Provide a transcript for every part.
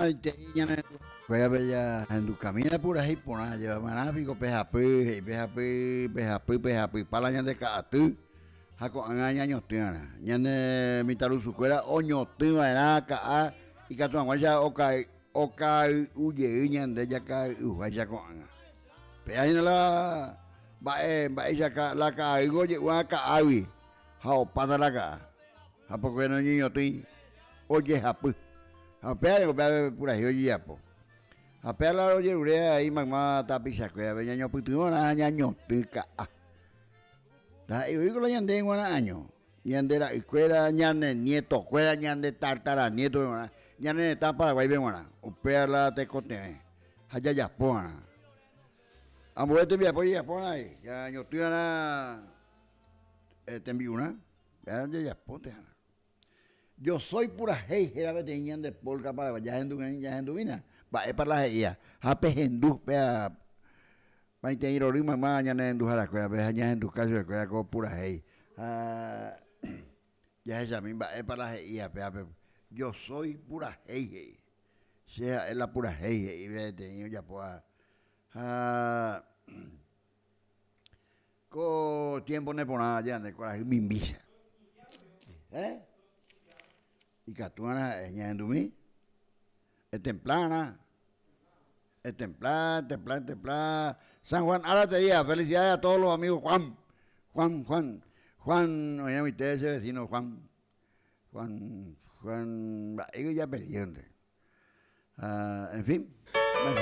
Maitei ñane rendukuérape jahendukamína purahéi porã jevamarã piko pehapy, he'i pehapy, pehapy, pehapypa la ñande ka'aty ha ko'ág̃a ñañotỹ'arã. Ñane mitãrusukuéra oñotỹva'erã ka'a ikatu hag̃uáicha okay'u jey ñande jakay'uháicha ko'ág̃a. Péva hína la mba'e mba'éicha la ka'aýngo oje'úva ka'águi ha opáta la ka'a. Ha pokue noñeñotỹi ojehapy. Ha upéva ningo péva purahéi ojejapo. Ha péva la rojerure avei mayma tapichakuérape ñañopytyvõrã ha ñañotỹ ka'a. Ndaha'éi voíko la ñande g̃uarã año, ñande ra'ykuéra, ñane nietokuéra, ñande tartaraniétope g̃uarã, ñane retã Paraguáipe g̃uarã. Upéva la tekotevẽ ha jajapova'erã. Ambue tembiapo jajapova'erã avei, ñañotỹ'arã tembi'urã. Péva jajapónte ha'erã. Yo soy purahéi héra peteĩ ñande polka paraguaya jahendu jahendumína mba'épa la he'íva ha pehendu péva maitei rory mayma ñane renduharakuérape ha ñahenduka chupekuéra ko purahéi ha jahechami mba'épa la he'íva pévape yo soy purahéi he'i che ha'e la purahéi he'i peteĩ ojapóva ha Ko tiempo neporã aja nde kuarahy mimbícha. Eh? Ikatúarã ha'e ñahendumi. Etemplárã. Etemplá, etemplá, etemplá. San Juan ára te día. Felicidades a todos los amigos Juan. Juan, Juan. Juan, oĩ ag̃uite che vecino Juan. Juan, Juan, mba'éiko ijapellídonte. Ah, en fin. Bueno.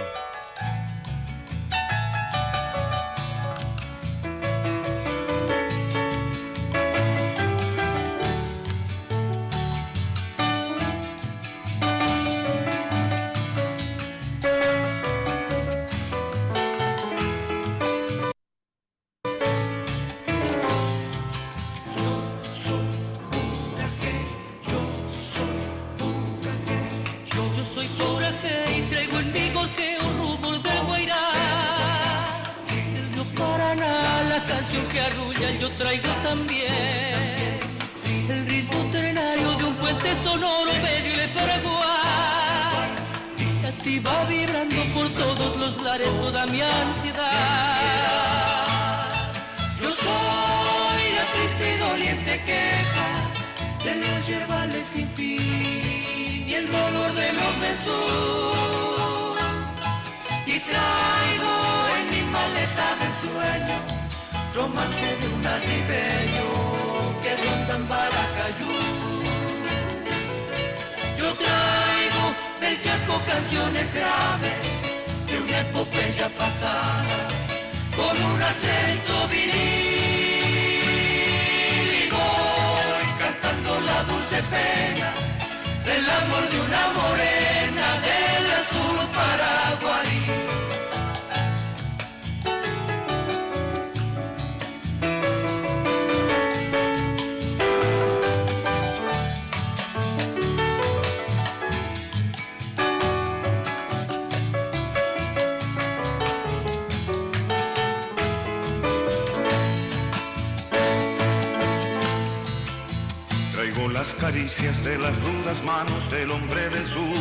Traigo las caricias de las rudas manos del hombre del sur,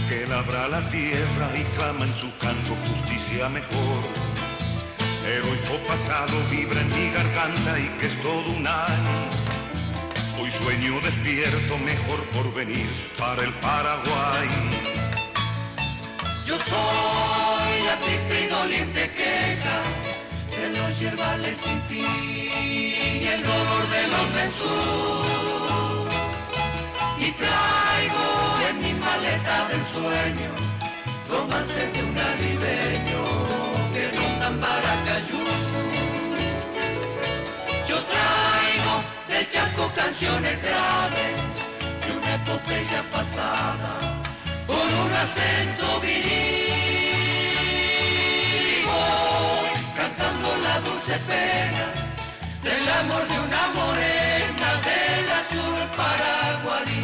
que labra la tierra y clama en su canto justicia mejor. Heroico pasado vibra en mi garganta y que es todo un año. Hoy sueño despierto mejor porvenir para el Paraguay. Yo soy la triste y doliente queja de los yerbales sin fin y el dolor de los benzú. Y traigo en mi maleta del sueño romances de un arribeño que rondan Paracayú. Yo traigo del Chaco canciones graves de una epopeya pasada con un acento viril y voy cantando la dulce pena del amor de una morena del azul paraguarí,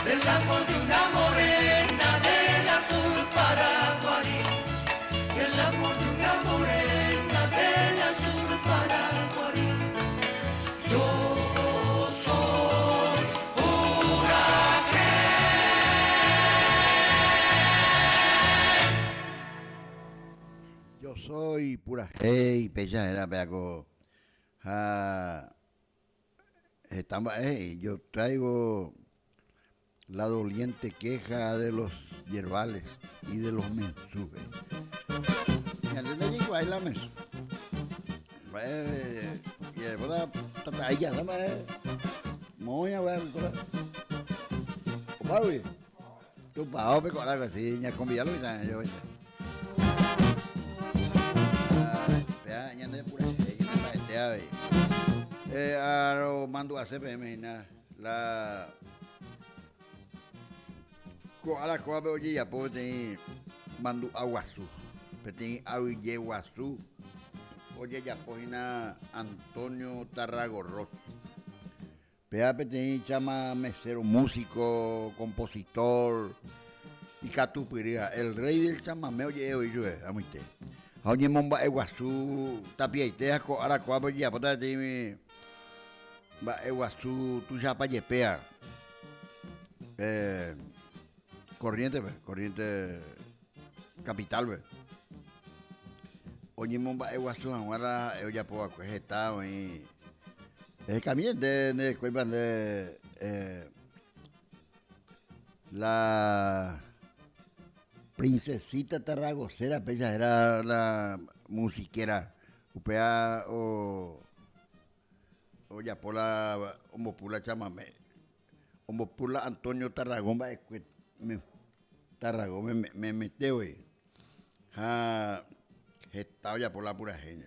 del amor de una morena del azul paraguarí, del amor de una morena del azul paraguarí. Yo soy pura. Yo soy purahéi péicha héra péa ko ha heta mba'e he'i yo traigo la doliente queja de los yerbales y de los mensú he'i. Ñande ndajaikuaái la mensú. Mba'e jajapóta tata'ái jasa mba'e moõ ñaguae yvypóra opágui. Tupãópe ko ára si ñakonvida lo mitã yo vece. Péa ñande purahéi ñande mba'ete avei. Eh, aromandu'ase peẽme hína la ko ára kóvape ojejapo peteĩ mandu'a guasu, peteĩ avyje guasu ojejapo hína Antonio Tarragorros. Péva peteĩ chama mesero músico, compositor, ikatupyrýva, el rey del chamamé oje'e voi chupe amoite. Ha oñemomba'eguasu tapiaite ha ko ára ko'ápe ojejapóta peteĩ mba'eguasu tuichapa jepéva Corrientes-pe, Corrientes capital-pe. Oñemomba'eguasu hag̃ua la ha'e ojapo va'ekue heta oĩ Ehekami nde nde rekuéipa nde la princesita tarragocera péicha héra la musiquera upéva ojapo la ombopu la chamame ombopu la Antonio Tarragón mba'ekue Tarragón memete voi ha heta ojapo la purahéi.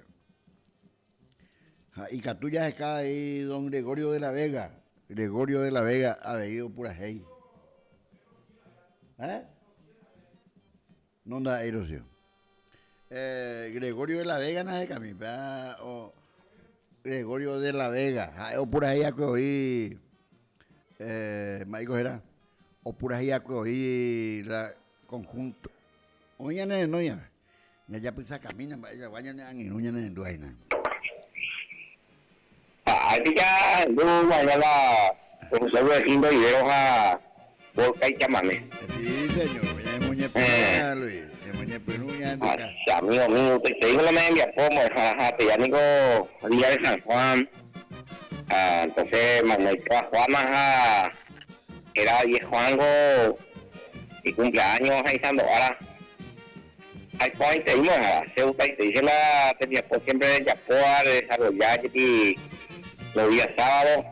Ha ikatu jaheka avei don Gregorio de la Vega, Gregorio de la Vega avei opurahéi. Eh? No ndaha'éi Rocío. Eh, Gregorio de la Vega nahekami, pe o Gregorio de la Vega, ha'e opurahéi akue voi eh, mba'éiko héra? Opurahéi akue voi la conjunto. Oĩ ñane renói ave. Jajapysakamína mba'eichagua ñane angirũ ñanerendu hína. Ha'épe jahendu va'erã la profesor Guerrindo Rivero ha Volca Ichamame. Sí, señor, ñamoñepyrũ Luis, ñamoñepyrũ ñahenduka. Che amigo mío, te digo la me hembiapo mbo'ehára ha ya niko día de San Juan, ha entonces Manuel Juana ha era viejo algo y cumpleaños ha isando'ára. Aipo'ãitei mo'ãva, che gustaitei che la tembiapo siempre rejapóva redesarrolla jepi los días sábado.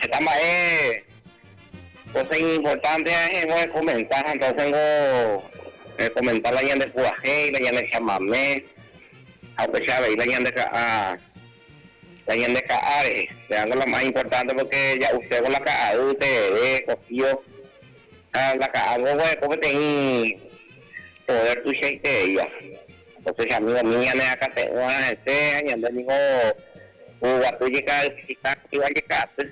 Heta mba'e cosa iñimportante ahengo rekomenta ha entonces ngo rekomenta la ñande purahéi, la ñande chamame ha upéicha avei la ñande ka'a, la ñande ka'a rehe. Pévango la más importante porque ja'usévo la ka'ay, terere, cocido. Ha la ka'ángo oguereko peteĩ poder tuichaitereíva. Entonces che amigo mi ñane akate'ỹva hese ha ñande ningo oguapy jeka'aty jeka'aty.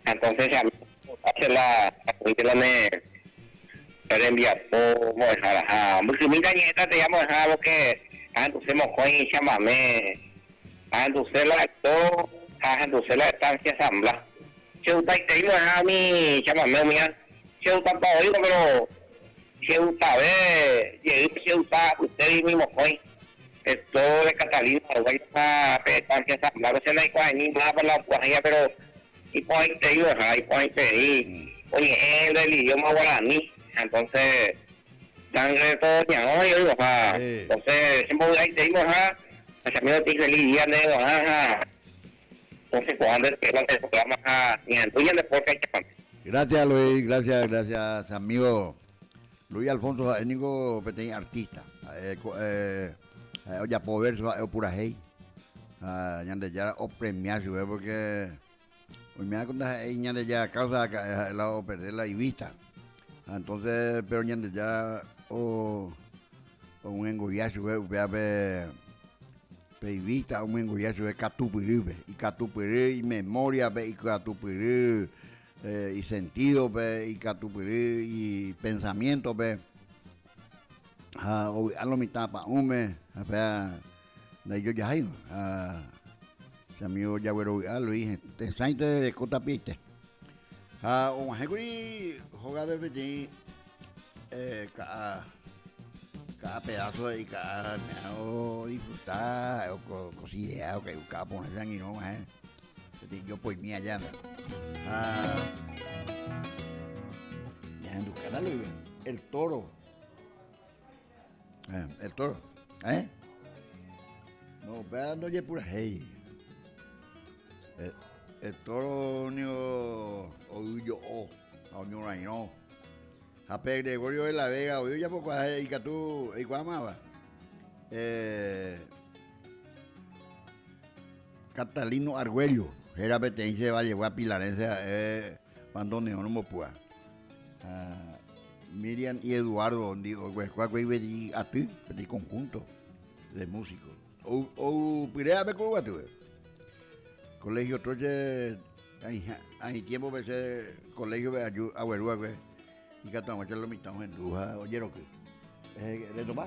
Entonces che amigo che la akoínte la ne rembiapo mbo'ehára. Ha mbykymínte añe'ẽta teja mbo'ehára porque ahenduse mokõi chamame, ahenduse la actor ha ahenduse la estancia San Blas. Che gustaiterei va'erã umi chamame umíva, che gustapa oĩvo, péro che gustave jey che gusta apytégui umi mokõi, Esto de Catalina Arguello ha pe Estancia San Blas, che ndaikuaáimi mávapa la opu'ãhíva, péro iporãiterei va'erã, iporãiterei oñe'ẽ del idioma guarani, entonces sangre todo ñarõ oĩvo ha entonces chembovy'aiterei va'erã, ha che amigo feliz día ndéve g̃uarã ha. Gracias Luis, gracias, gracias amigo. Luis Alfonso ha'e niko peteĩ artista. Ha'e ha'e ojapo verso ha'e opurahéi. Ha Ñandejára opremia chupe porque oiméva ndaha'éi Ñandejára causa raka'e ha'e la operde la ivista. Ha entonces pero Ñandejára o omyengovia chupe upévape Pe ivísta omyengovia chupe katupyrýpe, ikatupyry imemóriape, ikatupyry isentídope, ikatupyry ipensamiéntope, ha ovy'a lo mitã pa'ũme, ha péva ndaijojaháiva. Ha che amígo jaguerovy'a Luis tesãite reko tapiaite. Ha og̃uahẽkuri hógape peteĩ ka'a. Ka'a pedazo he'i ka'a odisfruta ha'e okosidea oka'u ka'a porã che angirũ og̃uahẽ peteĩ jopoimi aja ha ñahendukáta Luipe el toro el toro eh no upéva ndojepurahéi el toro niko oyjo'o ha oñorairõ Ha pe Gregorio de la Vega oĩ ojapokuaa ikatu eikuaa máva. Eh, Catalino Argüello, héra peteĩ che vallegua pilarense ha'e bandoneón ombopúa. Ah, Miriam y Eduardo ndi oguerekóakue peteĩ aty, peteĩ conjunto de músicos. Ou, ou pyréape ko yvatýpe. Colegio Troche Aĩ tiémpope che koléhiope aju agueru va'ekue ikatu hag̃uáicha lo mitã ohendu ha ojeroky. Retopa?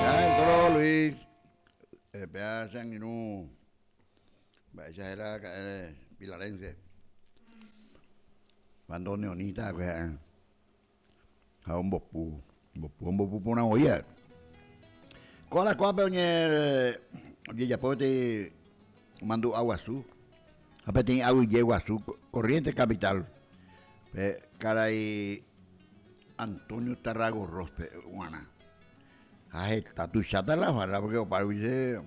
Ya el toro Luis, eh, péa che angirũ mba'éicha héra raka'e pilarense, bandoneonista va'ekue ha'e. Ha ombopu, ombopu, ombopu porã voi ha'e. Ko ára ko'ápe oñe ojejapo peteĩ mandu'a guasu ha peteĩ aguyje guasu Corrientes capital pe karai Antonio Tarragorros-pe g̃uarã. Ha heta tuicháta la farra porque opárupi che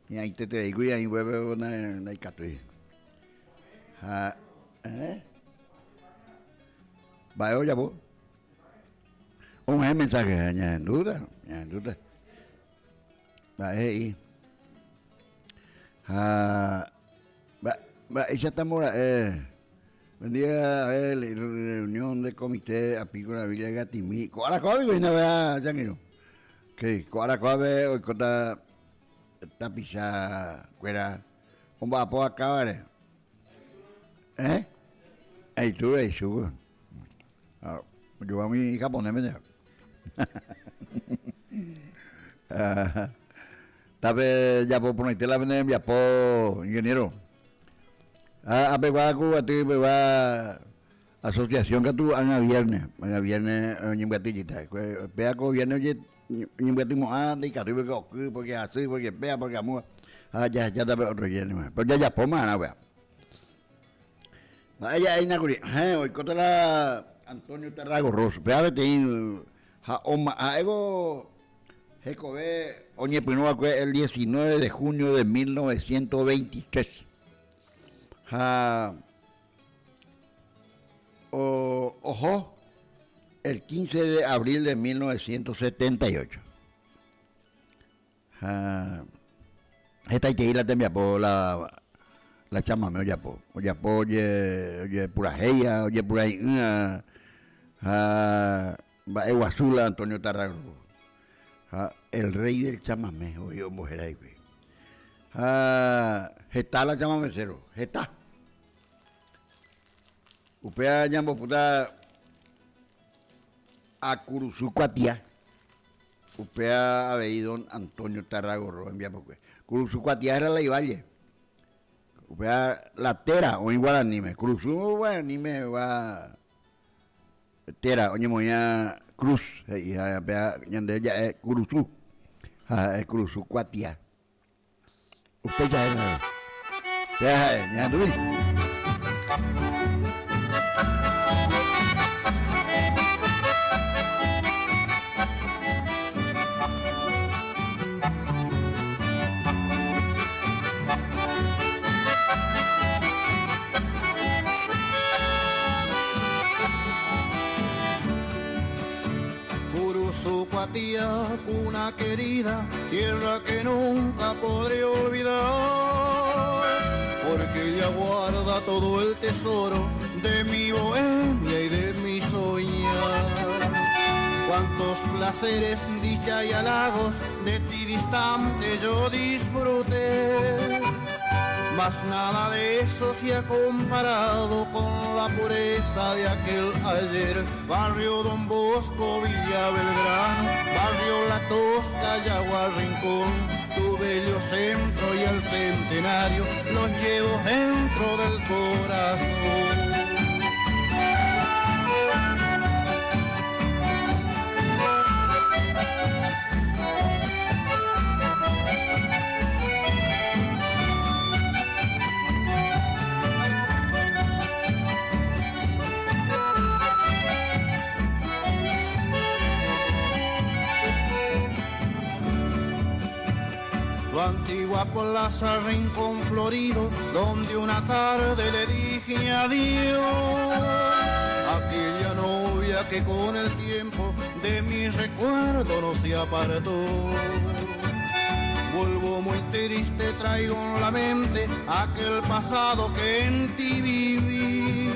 hi'ãitetereíkuri aĩ upépe ndaikatúi. Ha, eh? Mba'e ojapo? Og̃uahẽ mensaje ñahendúta, ñahendúta. Mba'e he'i? Ha mba'éichatambo ra'e Buen día, a ver, reunión de comité apícola Villa Gatimi. Ko ára kóva piko hína péva che angirũ? Okay, ko ára kóvape oikóta tapicha kuéra omba'apo akávare. Eh? Eitu, eisu. Ojogua umi japonépe nde. Tape japo porãite la pene rembiapo, ingeniero. Ha apegua ku aty pegua. Asociación katu ág̃a viernes, ág̃a viernes oñembyaty jeyta. Péva ko viernes oñembyatymo'ã ndaikatúi porque oky, porque hasy, porque péva, porque amóva, ha jahejáta pe otro viernes. Péro jajapóma va'erã upéva. Mba'e ja'éina kuri, héẽ, oikóta la Antonio Tarragorros, upéva peteĩ ha ha'éko hekove oñepyrũ va'ekue el 19 de junio de 1923 ha oho el 15 de abril de 1978. Ha hetaitei la tembiapo la la chamame ojapo. Ojapo ojepurahéia, ojepurahi'ỹa ha mba'e guasu la Antonio Tarragorro. Ha el rey del chamame voi ombohéra hikuái. Ha heta la chamamecero, heta. Upéva ñambopúta Akurusu kuatia. Upéva avei don Antonio Tarragorro hembiapokue. Kurusu kuatia héra la iválle. Upéva la téra oĩ guaraníme. Kurusu guaraníme va téra oñemoĩva cruz he'i ha péva ñande ja'e kurusu ha ha'e kurusu kuatia. Upéicha héra. Péva ha'e ñahendúvi. Kurusu kuatia cuna querida, tierra que nunca podré olvidar, porque ella guarda todo el tesoro de mi bohemia y de mi soñar. Cuántos placeres, dicha y halagos de ti distante yo disfruté. Mas nada de eso se ha comparado con la pureza de aquel ayer. Barrio Don Bosco, Villa Belgrano, Barrio La Tosca, Yagua Rincón, tu bello centro y el centenario los llevo dentro del corazón. Tu antigua plaza, rincón florido, donde una tarde le dije adiós. Aquella novia que con el tiempo de mi recuerdo no se apartó. Vuelvo muy triste, traigo en la mente aquel pasado que en ti viví.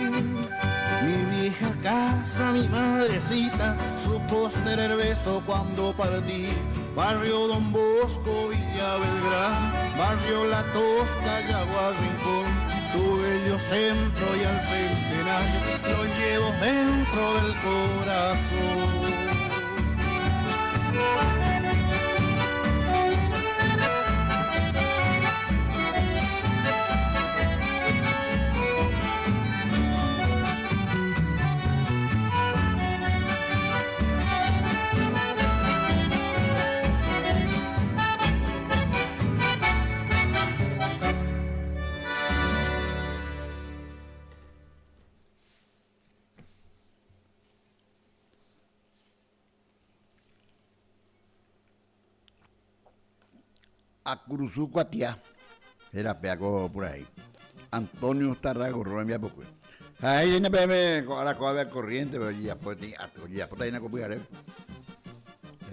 Mi vieja casa, mi madrecita, su postrer beso cuando partí. Barrio Don Bosco, Villa Belgrano, Barrio La Tosca, Yagua Rincón, tu bello centro y al centenario lo llevo dentro del corazón. Akurusu kuatia héra péa ko purahéi. Antonio Tarragorro rembiapokue. Ha he'i hína peẽme ko ára kóvape corriente-pe ojejapo peteĩ aty, ojejapóta hína ko pyharépe.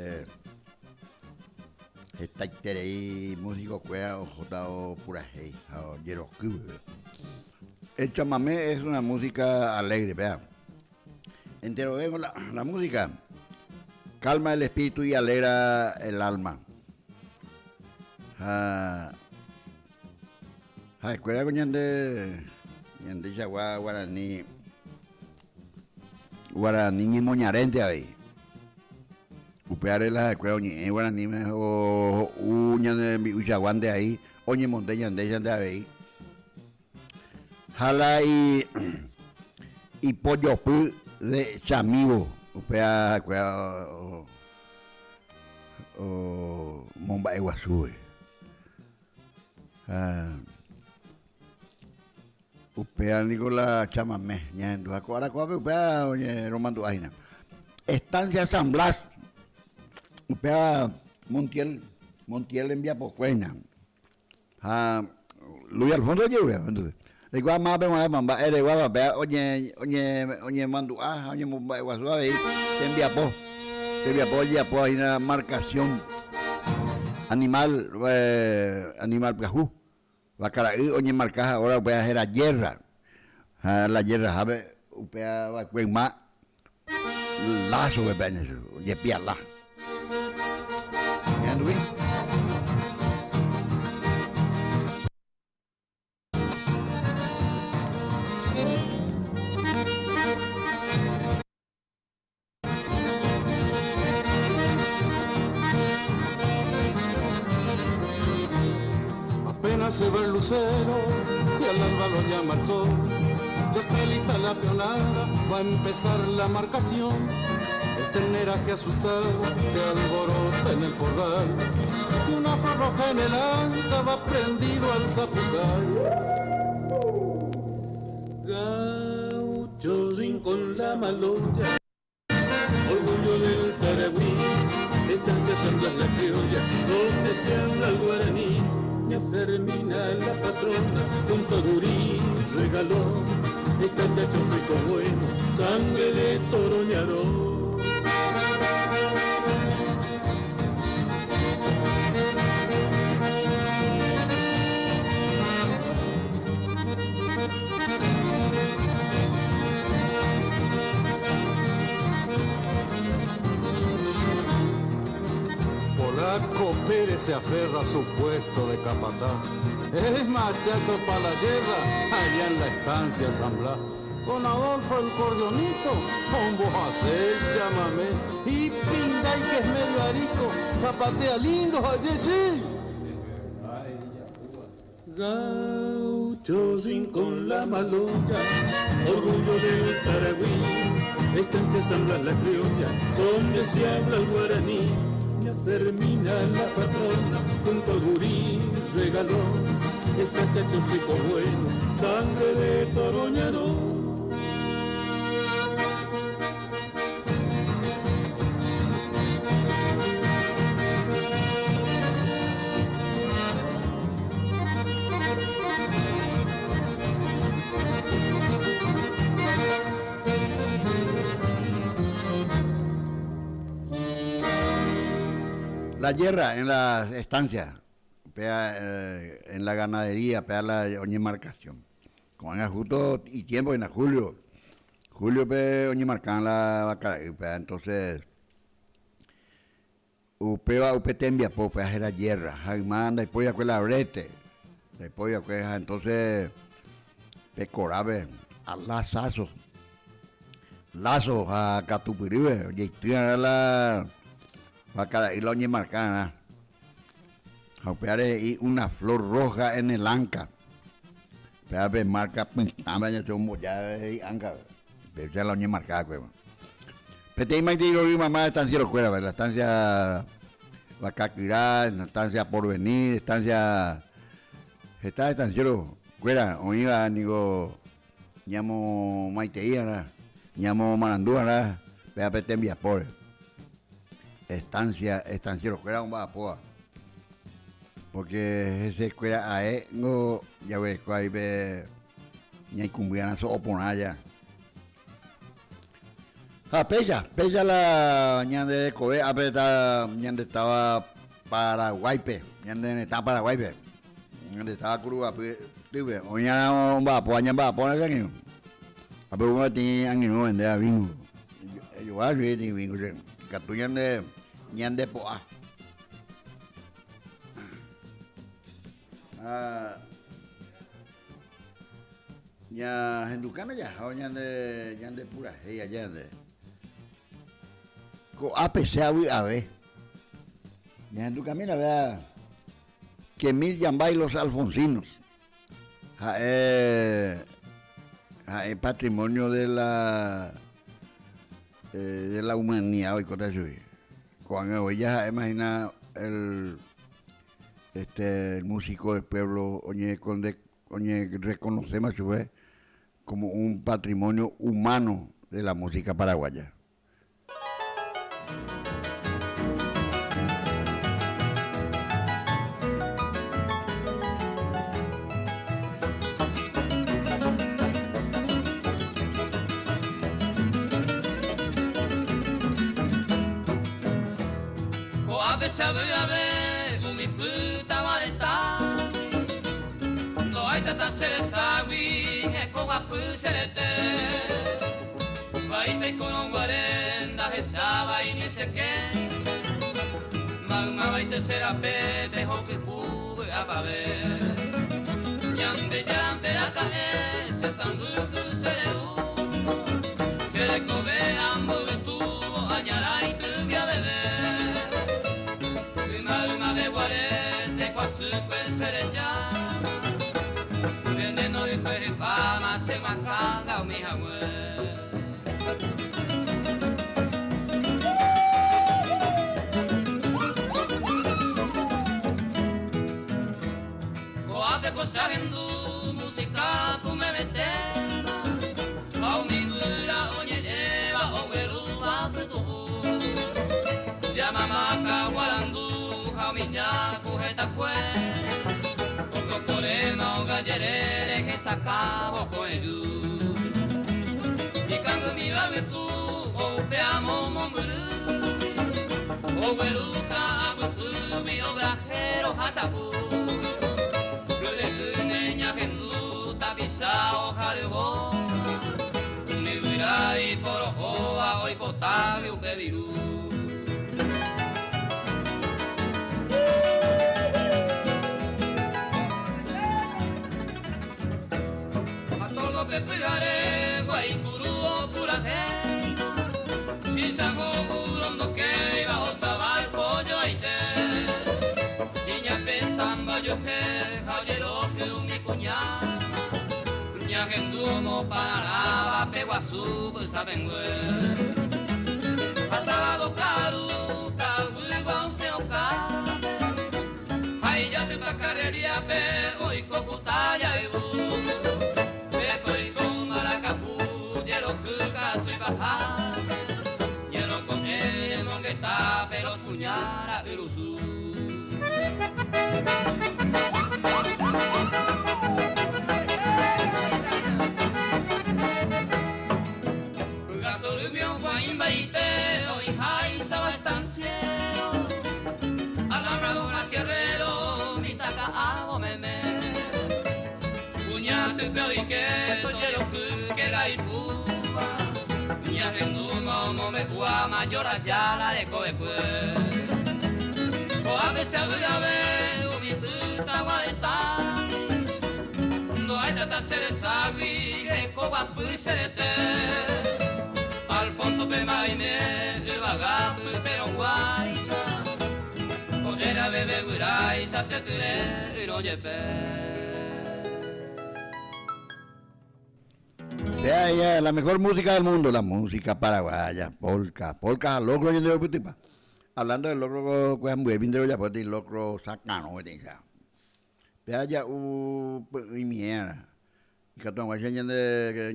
Eh, hetaiterei músico-kuéra ohóta opurahéi ha ojeroky pype. El chamamé es una música alegre, péa. Enterove la, la música calma el espíritu y alegra el alma. Ha ha'ekuéra ko ñande ñandeichagua guarani guarani ñemoñarénte avei. Upévare la ha'ekuéra oñe'ẽ guaraníme ho'u ñane rembi'uichaguánte avei, oñemonde ñandéichante avei. Ha la Ipojopy de chamígo upéva ha'ekuéra omomba'eguasúgui. Ha upéva niko la chamame ñahendu ha ko ára ko'ápe upéva romandu'a hína. Estancia San Blas, upéva Montiel, Montiel rembiapokue hína. Ha Luis Alfonso ojerure, entonces, reikuaa mávape g̃uarãpa mba'ereguápa péva oñemandu'a ha oñemomba'eguasu avei tembiapo, tembiapo ojejapóva hína marcación animal, animal pyahu, vakara'y oñemarka ha ahora upéva héra yerra, ha la yerrahápe upéva va'ekue yma Lazo-pe pe ojepiala. Ñanduvi. Apenas se va el lucero y al alba lo llama el sol. Ya está lista la peonada, va a empezar la marcación. El terneraje asustado se alborota en el corral. Y una flor roja en el anca va prendido al zapucay. Gaucho rincón la maloya. Orgullo del Taragüí, estancia San Blas la criolla, donde se habla el guaraní. Ña Fermina la patrona, junto a Gurí regaló, esta chacho rico bueno, sangre de Toroñaró. Polaco Pérez se aferra a su puesto de capataz. Es machazo pa' la yerra allá en la estancia San Blas. Don Adolfo el cordionito, con vos hacés chamamé. Y Pinday que es medio arico, zapatea lindo allí. Gaucho rincón la maloya, orgullo del Taragüí, estancia San Blas la criolla, donde se habla el guaraní. Ña Fermina la patrona, junto al gurí regaló, esta chacho seco bueno, sangre de Toroñaró. La yerra en las estancias, pea en la ganadería, pea la oñemarcación. Ko'ág̃a justo y tiempo hína julio, julio-pe oñemarkaban la vakara'y, pea entonces Upéva upe tembiapo, upéva héra gérra, ha yma ndaipói va'ekue la brete, ndaipói va'ekue ha entonces pe korápe a lazazo, lazo ha katupyrýpe ojeity va'erã la vakara'y la oñemarka va'erã. Ha upévare he'i una flor roja en el anca. Upéva pe marca pytãme añete omboja hi'ángape, péicha la oñemarka va'ekue. Peteĩ maitei rory mama estancierokuérape, la estancia Vaca Kyra, la estancia Porvenir, estancia heta estanciero kuéra oĩva niko ñamomaitei va'erã, ñamomarandu va'erã péva pe tembiapóre. Estancia, estanciero kuéra omba'apóva. Porque hese kuéra ae ngo jaguereko aí pe ñaikũmby va'erã so'o porã ja. Ha péicha, péicha la ñande rekove ápe ta ñande táva Paraguáipe, ñane retã Paraguáipe, ñande táva Kuruguapy týpe, oĩarã omba'apóva ñamba'apóna che angirũ. Ápe hubo peteĩ angirũ ovendéva bingo, ejogua chugui peteĩ bingo che, ikatu ñande, ñande po'a. Ha ñahendukána jahávo ñande ñande purahéi aja ñande. Ko'ápe che avy'ave. Ñahendukamína vea que Mil Yambay los Alfonsinos. Ha'e. Ha'e patrimonio de la de la humanidad oikóta chugui. Ko'ág̃a voi jaha'éma hína el este el músico del pueblo oñekonde oñereconocéma chupe como un patrimonio humano de la música paraguaya. Ko'ápe che avy'ave umi pytagua retãgui, ndo'ái tata che reságui heko guapy che rete. Vaíta ikorõ guare ndahechávai ni che kéme, maymavaite che rape pehokypu vy'apave. Ñandejárante raka'e che sãmbyky che rerúvo, che rekove amboytúvo añaraitýgui aveve. Yma ymave guare tekuasykue che rejáma, veneno ykue hypáma che guakãnga umi hague. Ko'ápe ko che ahendu música pumemetéva ha umi guyra oñe'ẽva oguerúva pytu'u. Che amamaka guarandu ha umi jaku hetakuére okokoréma óga jerére hesakãvo ko'ẽju. Ikangymíva yvytu ou pe amo mombyrýgui, ogueru ka'aguypýgui obrajero ha chapu. Kyre'ỹme ñahendu tapicha oharyvóva, umi guyra iporo'óva oipotágui upe viru. Ha toldo pe pyhare guaikuru opurahéiva, chichagõ guro ndokéiva osava ipojoaite. Iñapesãmba ojohe ha ojeroky umi kuña, ñahendu omopararãva pe guasu pysãpẽngue. Ha sábado ka'aru ka'aguýgua osẽ okápe. Ha ijatypa karreriápe oiko ku tálla yvu. Pépe oiko mbarakapu jeroky katu ipahápe. Ñeroko'ẽ ñemongeta pe los kuña ra'yrusu. Py'asorýgui oguãimbaite oĩháichava estanciero, alambrado ha sierrero mitã ka'avo meme. Kuña atýpe oike tojeroky kéra ipúva, ñahendúma omombe'úva mayor Ayala rekovekue. Ko'ápe che avy'ave umi pytagua retãgui. Ndo'ái tata che reságui heko guapy che rete. Alfonso pe maime yvaga pyperõ guáicha, ko'ẽra veve guyráicha che tyre'ỹrõ jepe. Vea ella, la mejor música del mundo, la música paraguaya, polka, polka ha locro ñande roipytypa. Hablando de locro, ko ambuévi nde rojapo peteĩ locro sakarõ peteĩcha. Péva ja'u py'ỹimiérã, ikatu hag̃uáicha ñande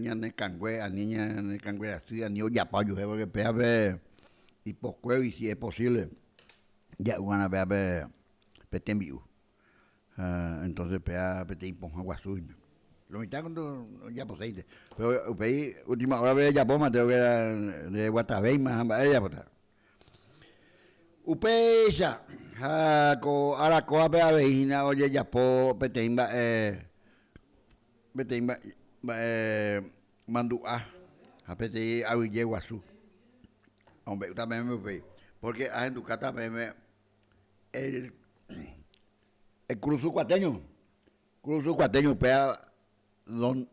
ñane kangue ani ñane kangue rasy ani ojapa ojuehe pórke pévape ipokuégui si es posible ja'u va'erã péva pe tembi'u. Ha entonces péva peteĩ pohã guasu hína. Lo mitã katu ojaposéinte, péro upéi última hórape rejapóma tengo que ndeguatavéima ha mba'e rejapóta. Upéicha, ha ko ára kóvape avei hína ojejapo peteĩ mba'e, peteĩ mba'e mandu'a ha peteĩ aguyje guasu. Amombe'úta peẽme upéi, pórke ahendukáta peẽme el kurusu kuateño, kurusu kuateño upéva don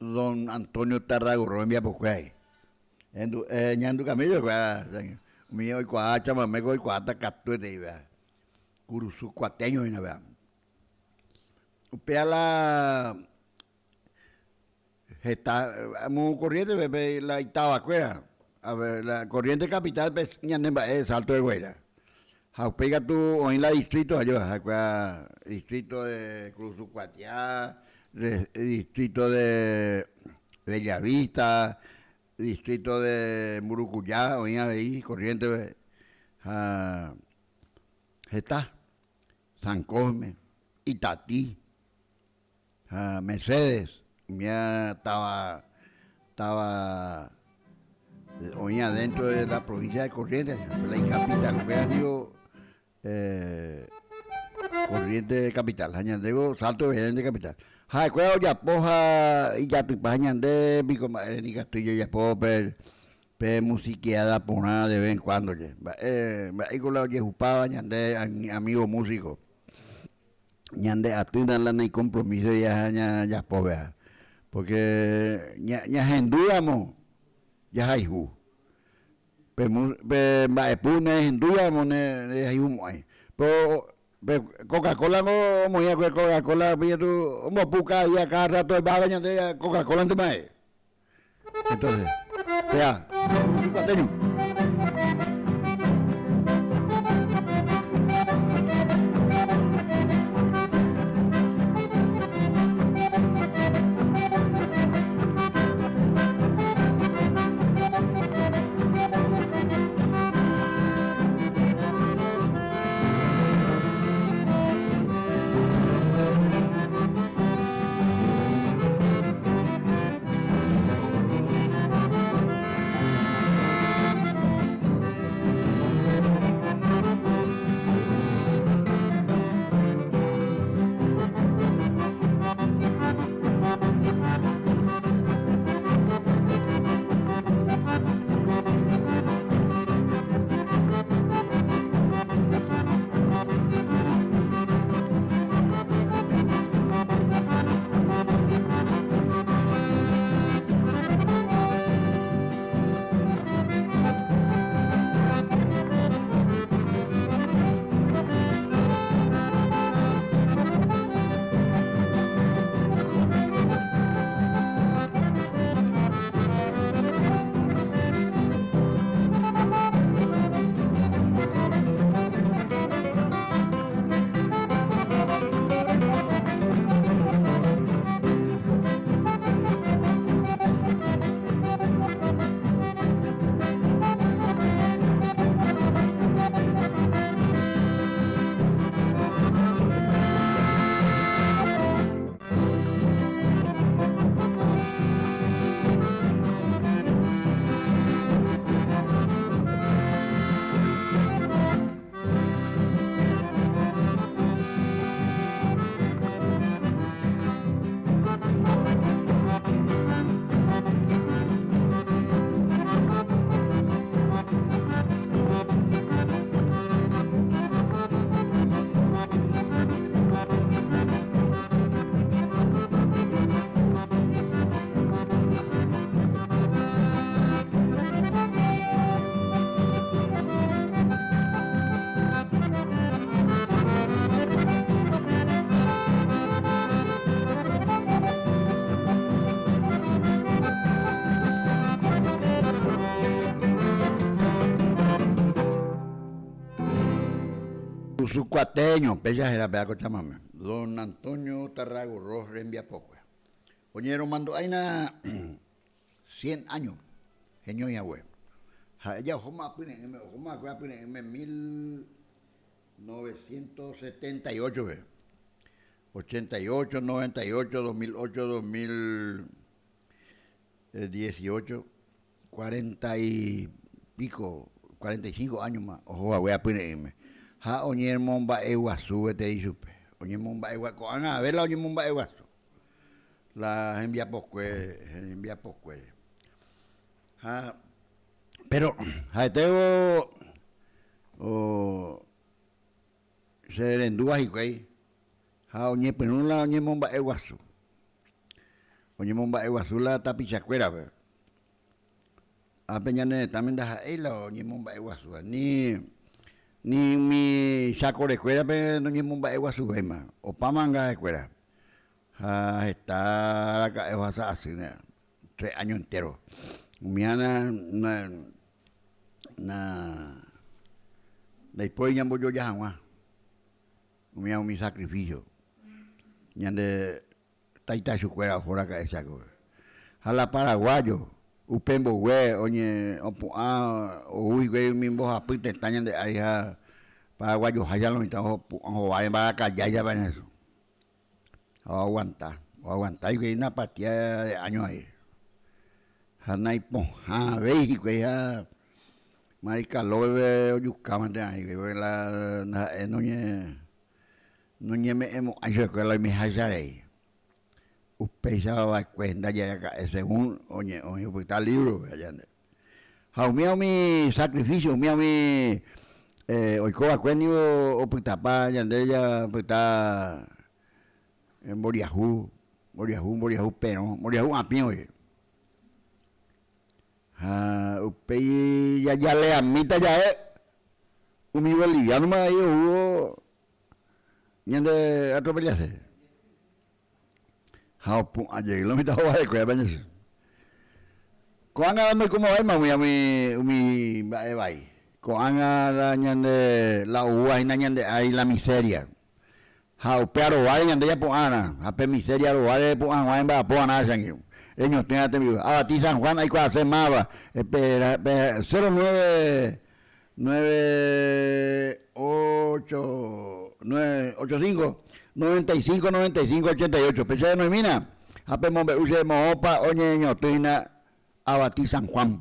Don Antonio Tarragorro rembiapokue ae. Hendu, eh, ñandu Camilo kuaa, umi oikuaa chamaméko oikuaáta katuetei péva. Kurusu kuateño hína péva. Upéva la Heta amo Corrientes-pe pe la itavakuéra, la Corrientes capital-pe ñane mba'e Salto de Guairá. Ha upéi katu oĩ la distrito ajéva, ha'ekuéra distrito de Kurusu Kuatia, distrito de Bella Vista, distrito de Mburukuja oĩ avei Corrientes-pe ha heta, San Cosme, Itatí ha Mercedes, umíva táva táva oĩ adentro de la provincia de Corrientes, la icapital kuéra niko Corrientes capital ha ñandévo Salto de Guairá capital. Ha'ekuéra ojapo ha ijatypa ha ñande piko mba'ére nikatúi jajapo pe pe musiqueada porã de vez en cuando je. Mba'e mba'éiko la ojehupáva ñande amigo músico. Ñande atýna la naicompromiso jaha jajapo péva. Porque ñahendúramo jahayhu. Pe pe mba'epu nerehendúiramo nerehayhumo'ãi. Péro pe Coca-Cola ngo omoĩ va'ekue Coca-Cola ombopu káda día káda rráto oiváva ñande Coca-Cola-nte mba'e. Entonces, vea, cuateño. Cuateño, péicha héra péva ko chamame, don Antonio Tarragorros rembiapokue. Oñeromandu'áina 100 años heñói hague. Ha'e ja ohóma apyre'ỹme, ohóma va'ekue apyre'ỹme 1978-pe. 88, 98, 2008, 2018, cuarenta y pico, 45 años-ma oho hague apyre'ỹme. Ha oñemomba'eguasu gueteri chupe. Oñemomba'egua, ko'ág̃a ave la oñemomba'eguasu la hembiapokue, hembiapokuére. Ha péro ha'etévo o che rendúva hikuái ha oñepyrũ la oñemomba'eguasu. Oñemomba'eguasu la tapichakuérape. Ápe ñane retãme ndaha'éi la oñemomba'eguasúva, ni ni umi chakorekuérape noñemomba'eguasuvéima, opáma anga ha'ekuéra. Ha heta araka'e ohasa asýne. Tres años entero. Umíva na, na, na, ndaipóri ñambojoja hag̃ua umíva umi sacrificio ñande taitachukuéra oho raka'e Chákope. Ha la paraguayo upe mbogue oñe opu'ã ou hikuái umi mbohapy tetã ñande ári ha paraguayoháicha lo mitã opu'ã hováre mbarakajáicha pañasu. Ha oaguanta, oaguanta hikuái una partida de años ahí. Ha naipohãvéi hikuái ha Marica López-pe ojukámante aĩ hikuái, porque la ha'e noñe noñeme'ẽmo'ãi chupekuéra la oimeháicha rei. Upéicha va'ekue ndaje raka'e según oñe oĩ opyta libro-pe aja nde. Ha umíva umi sacrificio, umíva umi oiko va'ekue ningo opytapa ñande japyta mboriahu, mboriahu, mboriahu perõ, mboriahu apĩ oĩ. Ha upéi jajaleamíta ja'e umi boliviano-ma avei oúvo ñande atropellase. Ha opu'ã jey lo mitã hova'ekuérape ñesẽ. Ko'ág̃a ndoikomo'ãvéima umi umi umi mba'e vai. Ko'ág̃a la ñande la oúva hína ñande ári la miseria. Ha upe arováre ñande japu'ãrã, ha pe miseria rováre repu'ã hag̃ua remba'apo va'erã che angirũ. Reñotỹva tembi'u. Avati San Juan aikuaase máva, pe pe cero nueve 9, 8, 9, 8, 5, 95, 95, 88. Péicha renoimína ha pemombe'u che moõpa oñeñotỹ hína Avati San Juan.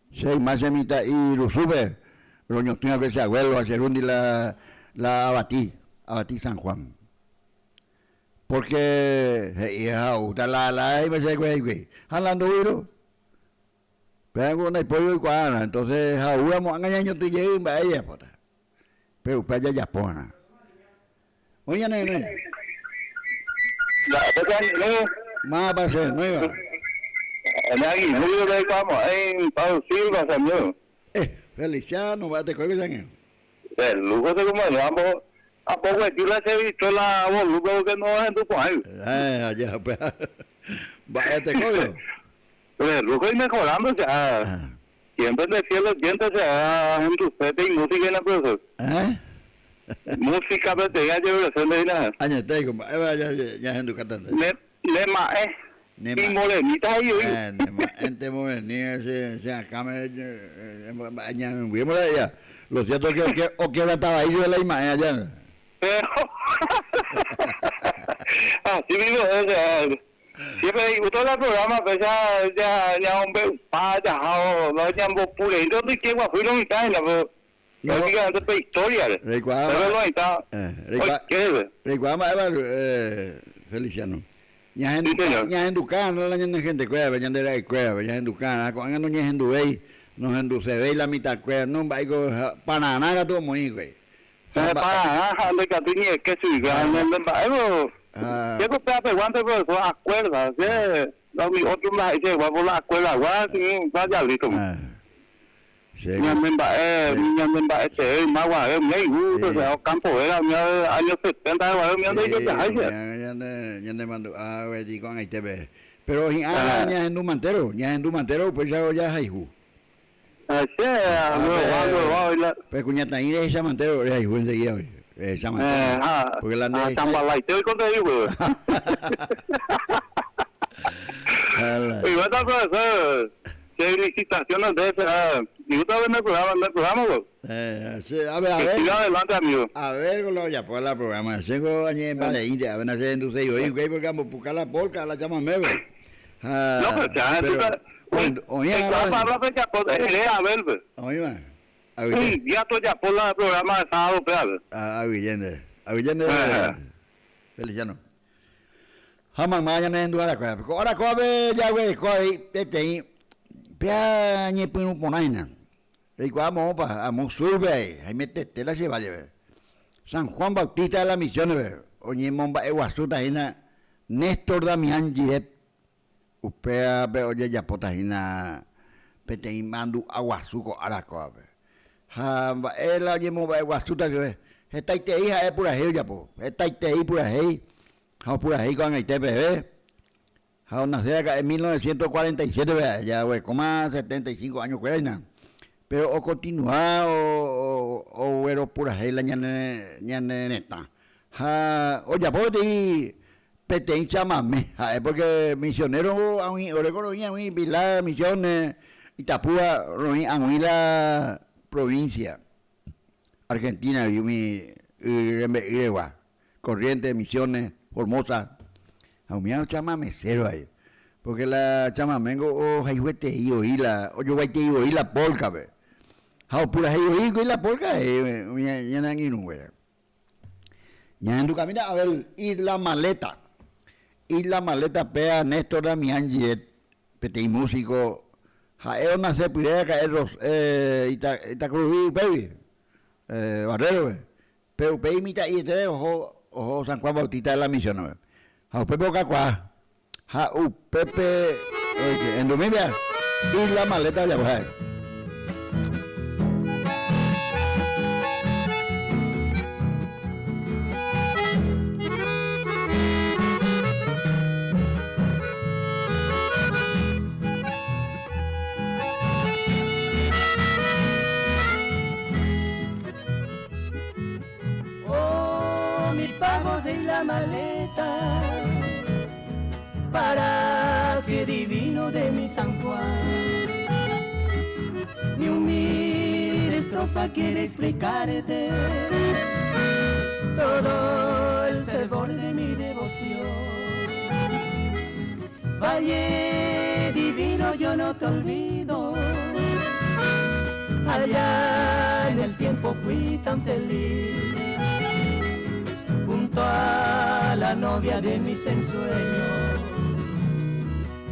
Che yma che mitã'i rusúpe roñotỹ va'ekue che abuelo ha che rúndi la la Avati, Avati San Juan. Porque he'i ha oúta la la he'íma che hikuái. Ha la ndoúirõ. Péva ndaipóri oikuaárõ, entonces ja'úramo ág̃a ñañotỹ jey mba'e jajapóta. Péro upéva jajapova'erã. Oĩ ñane renói? Mba'épa che angirũ? Mávapa che renóiva? Ne angirũ ndaikuaamo'ãi Pablo Silva che amigo. Eh, Feliciano, mba'e tekoéko che angirũ. De lujo che compañero, ambo amboguejy la che vitrola volumen porque no ahendu porãi. Eh, aja upéva. Mba'e tekóiko? De lujo y mejorando ya. Siempre de fiel oyente o sea, ahenduséte imúsica hína profesor. ¿Eh? Música peteĩ ajeruresénte hína. Añetéiko, mba'épa ñahendukáta nde? Ne ne ma'ẽ. Ne ma'ẽ. Imorenita he'i oĩ. Eh, ne ma'ẽnte moreni che che akãme mba'e ñanembyémo la he'íva. Lo cierto es que oquebranta vai chupe la ima'ẽ aja. Así mismo es, o sea, Siempre disgusto la programa péicha ñamombe'upa jaha no ñambopureínte otyke guasu lo mitã hína pero prácticamente pe historia-re. Reikuaa Pero lo mitã oike. Reikuaa mba'épa Feliciano. Ñahenduka la ñane gentekuérape, ñande ra'ykuérape, ñahenduka ko'ág̃a noñehenduvéi, nohendusevéi la mitãkuéra, no mba'éiko pararã katu omoĩ hikuái. Pararã ha ndaikatúi ni eke chuguikuéra ha ñande mba'évo che ko péva peguánte profesor acuerda che la umi otro ndaha'éi chegua por la acuerdagua sino vaya listo ñande mba'e ñande mba'e tee yma guare umi aigústo o sea Ocampo Vera umi año 70 guare umi ndaijojaháicha. Ñane mandu'a gueteri ko'ag̃aitépe pero hi'ã ñahendu mantero ñahendu mantero upéicha ojahayhu. Che, huevao, huevao, la. Pe kuñataĩ rehecha mante rehayhu enseguida voi. Rehecha mante. Eh, ha. Porque la nde. Chambalaite oiko nde hueve. Igual profesor. Felicitaciones de ese. Me gusta ver el programa, el programa, vos. Eh, sí, a ver, a ver. Siga adelante, amigo. A ver, con lo ya por la programa. Tengo añe vale, a ver, no sé, entonces yo, güey, porque amo puca la polca, la llama mebe. No, pero ya, Oĩva pejapo ere Abel-pe. Oĩva. Un día tojapo la programa de sábado pévape. Aguyje nde. Aguyje nde Feliciano. Ha mayma ñane renduharakuérape. Ko ára kóvape jaguereko avei peteĩ péa ñepyrũ porã hína. Reikuaa moõpa amo sur-pe avei, haimetete la che valle-pe. San Juan Bautista de las Misiones-pe oñemomba'eguasúta hína Néstor Damián Giret. Upévape ojejapóta hína peteĩ mandu'a guasu ko ára kóvape. Ha mba'e la oñemomba'eguasúta chupe? Hetaiterei ha'e purahéi ojapo, hetaiterei purahéi ha opurahéi ko'ag̃aite peve. Ha onase raka'e 1947-pe ha'e, ja oguerekóma 75 año kuéra hína. Péro okontinua ogueropurahéi la ñane retã. Ha ojapo peteĩ peteĩ chamame ha'e pórke misionero ag̃ui oreko roĩ ag̃ui Pilar, Misiones, Itapúa roĩ ag̃ui la provincia Argentina-gui umi y rembe'y regua, Corrientes, Misiones, Formosa, ha umíva chamamesero ahí. Pórke la chamame-ngo ohayhuetei voi la, ojoguaitei voi la polka-pe. Ha opurahéi voi hikuái la polka he'i umi ñane angirũnguéra. Ñahendukamína Abel y la maleta. Y la maleta péa Néstor Damián Giet, peteĩ músico, ha'e onase pyre raka'e Ros, Itakuruvi upégui, Barrero-pe. Pe upéi mitã'iete oho, oho San Juan Bautista de la Misión-pe. Ha upépe okakuaa. Ha upépe oike, endumi péa, y la maleta ojapo ha'e. Oh, mi pago de la maleta, paraje divino de mi San Juan. Mi humilde estrofa quiere explicarte todo el fervor de mi devoción. Valle divino, yo no te olvido. Allá en el tiempo fui tan feliz, junto a la novia de mis ensueños.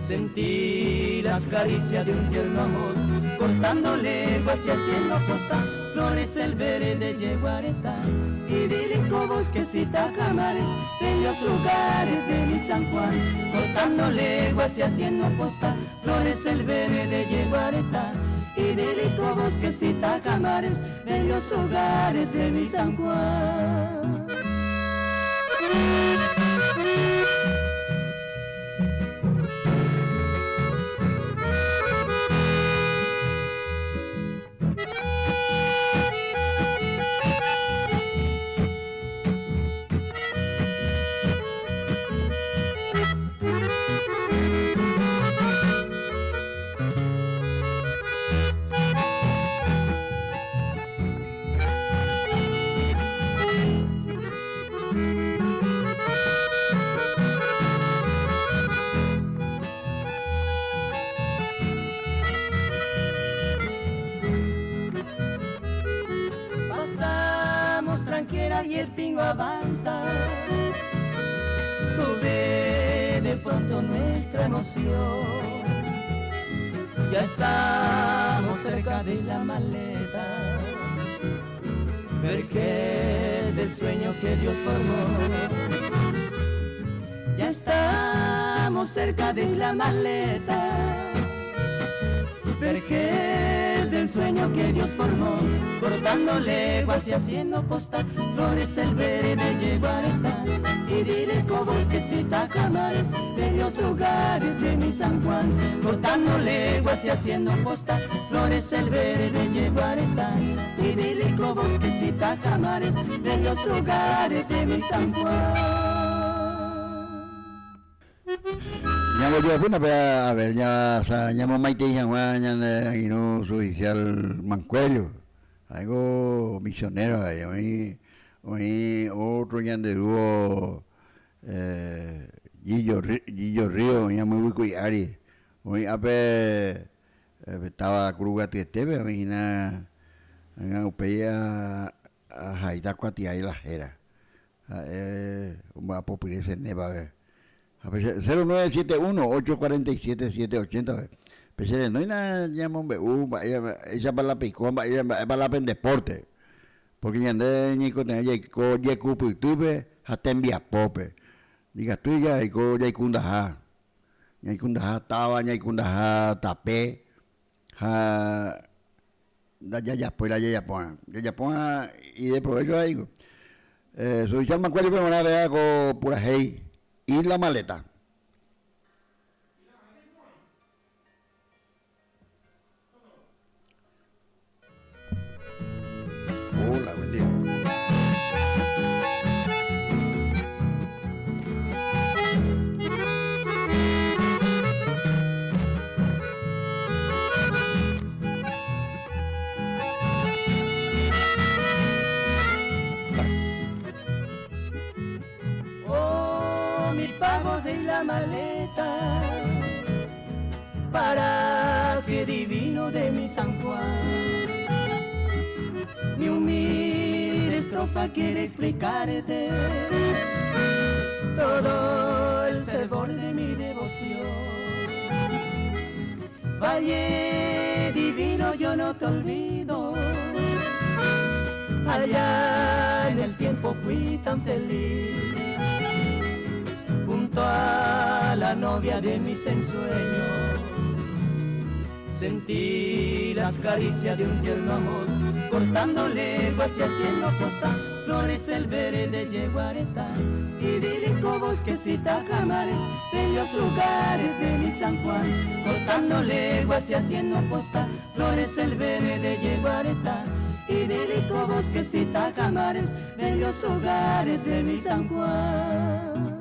Sentí las caricias de un tierno amor, cortando leguas y haciendo posta, flores el verde Yeguaretá, idílico bosquecita Jamares, bellos lugares de mi San Juan, cortando leguas y haciendo posta, flores el verde Yeguaretá, idílico bosquecita Jamares, bellos hogares de mi San Juan. Pasamos tranquera y el pingo avanza. Sube de pronto nuestra emoción. Ya estamos cerca de la maleta. Vergel del sueño que Dios formó. Ya estamos cerca de la maleta. Vergel del sueño que Dios formó, cortando leguas y haciendo posta, flores el verde Yeguaretá, idílico bosquecita Jamares, bellos lugares de mi San Juan, cortando leguas y haciendo posta, flores el verde Yeguaretá, idílico bosquecita Jamares, bellos lugares de mi San Juan. Ñambojoapýna pe Abel ñamomaitei hag̃ua ñane angirũ judicial Mancuello, ha'éngo misionero avei, oĩ oĩ otro ñande dúo Gillo Gillo Río oĩ amo yvyku'i ári, oĩ ápe pe táva Kuruguatyetépe oĩ hína ág̃a upéi ahaíta kuatiái la héra. Ha'e omba'apopyre Cenepa-pe. Ha pe 0971 847 780-pe. Pe che renóina ñamombe'u mba'éichapa la peiko ha mba'épa la pendeporte. Pórke ñande ñaikotevẽ jaiko jekupytýpe ha tembiapópe. Ndikatúi jaiko jaikundaha. Ñaikundaha táva, ñaikundaha tape ha ndajajapói la jajapóva. Jajapóva ideprovécho aiko. Suicha Mancuello-pe g̃uarã péva ko purahéi Isla Maleta. de Isla Maleta, paraje divino de mi San Juan. Mi humilde estrofa quiere explicarte todo el fervor de mi devoción. Valle divino, yo no te olvido. Allá en el tiempo fui tan feliz, junto a la novia de mis ensueños. Sentí las caricias de un tierno amor, cortando leguas y haciendo posta, flores el verde Yeguaretá, idílico bosquecita Jamares, bellos lugares de mi San Juan, cortando leguas y haciendo posta, flores el verde Yeguaretá, idílico bosquecita Jamares, bellos hogares de mi San Juan.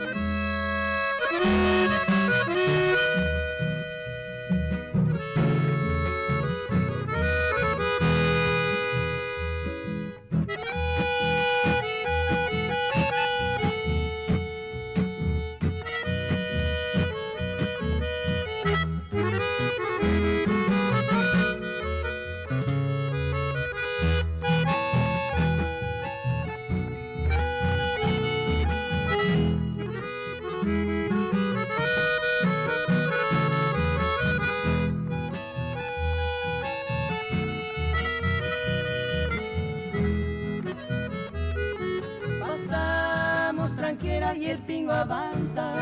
Pasamos tranquila y el pingo avanza,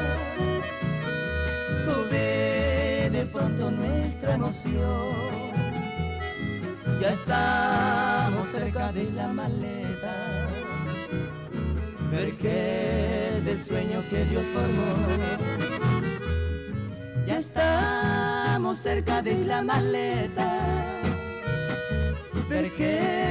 sube de pronto nuestra emoción. Ya estamos cerca de Isla Maleta, porque del sueño que Dios formó. Ya estamos cerca de Isla Maleta, porque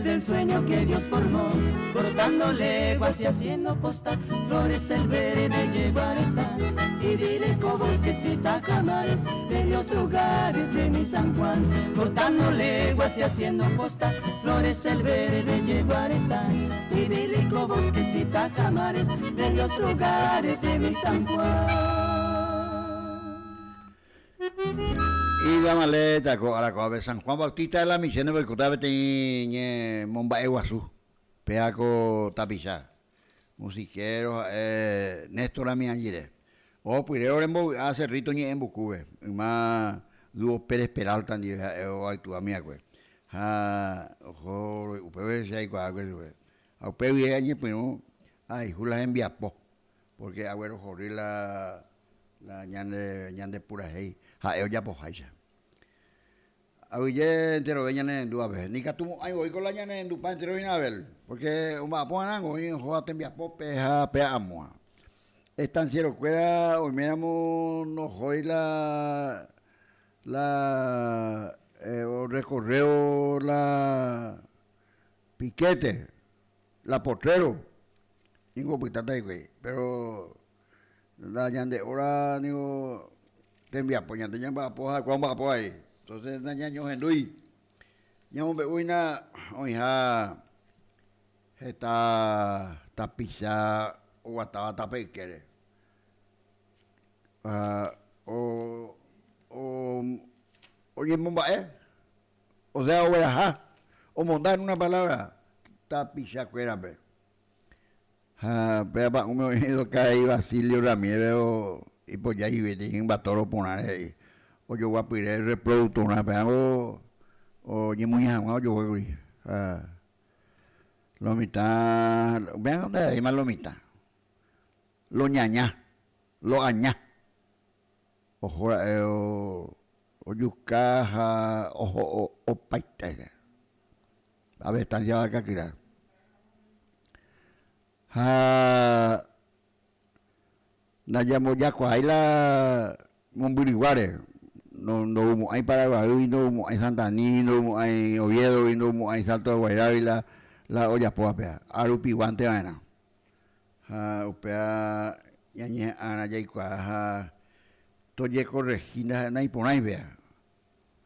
del sueño que Dios formó, cortando leguas y haciendo posta, flores el verde Yeguaretá, idílico bosquecita Jamares, bellos lugares de mi San Juan, cortando leguas y haciendo posta, flores el verde Yeguaretá, idílico bosquecita Jamares, bellos lugares de mi San Juan. Isla Maleta ko ára ko'ápe San Juan Bautista de la Misión oikóta peteĩ ñemomba'e guasu, péva ko tapicha, musiquero ha'e Néstor Ramianjire. Ohopyre orembovy'a Cerrito ñe'ẽmbukúpe, yma dúo Pérez Peralta ndive ha'e oactuámi va'ekue. Ha oho upépe che aikuaákue chupe. Ha upe guive añepyrũ ahayhu la hembiapo, pórke aguerohory la la ñande ñande purahéi ha'e ojapoháicha. Aguyje enterove ñanerendu ápe. Nikatumo'ãi voi ko la ñanerendupa enterove hína Abel, pórke omba'apo va'erãngo oĩ ohóva tembiapópe ha péa amóa. Estancierokuéra oiméramo ndohói la la orekorrévo la piquete, la potrero, ningo opytáta hikuái, pero la ñande hora ningo tembiapo ñande ñamba'apo ha ha'ekuéra omba'apo avei, entonces nañañohendúi. Ñamombe'u hína oĩha heta tapicha oguatáva tape ykére. O o oñemomba'e, osea ogueraha, omonda en una palabra tapichakuérape. Ha péva pa'ũme oĩ karai Basilio Ramírez o ipojái peteĩ hymba tóro porãre he'i ojoguapyre reproductorã pévango oñemuña hag̃ua ojoguákuri. Ha lo mitã, upévango ndaha'éima lo mitã, lo ñaña, lo aña, oho ra'e ojuka ha oho opaite. Ave estancia Vacakyra. Ha ndajambojakuaái la mombyryguáre, ndoumo'ãi Paraguaýgui, ndoumo'ãi Santa Anígui, ndoumo'ãi Oviedo-gui, ndoumo'ãi Salto de Guairá-gui la la ojapóva péva, arupiguánte va'erã. Ha upéva ñañeha'ãrã jaikuaa ha tojekorrehi naiporãi péva.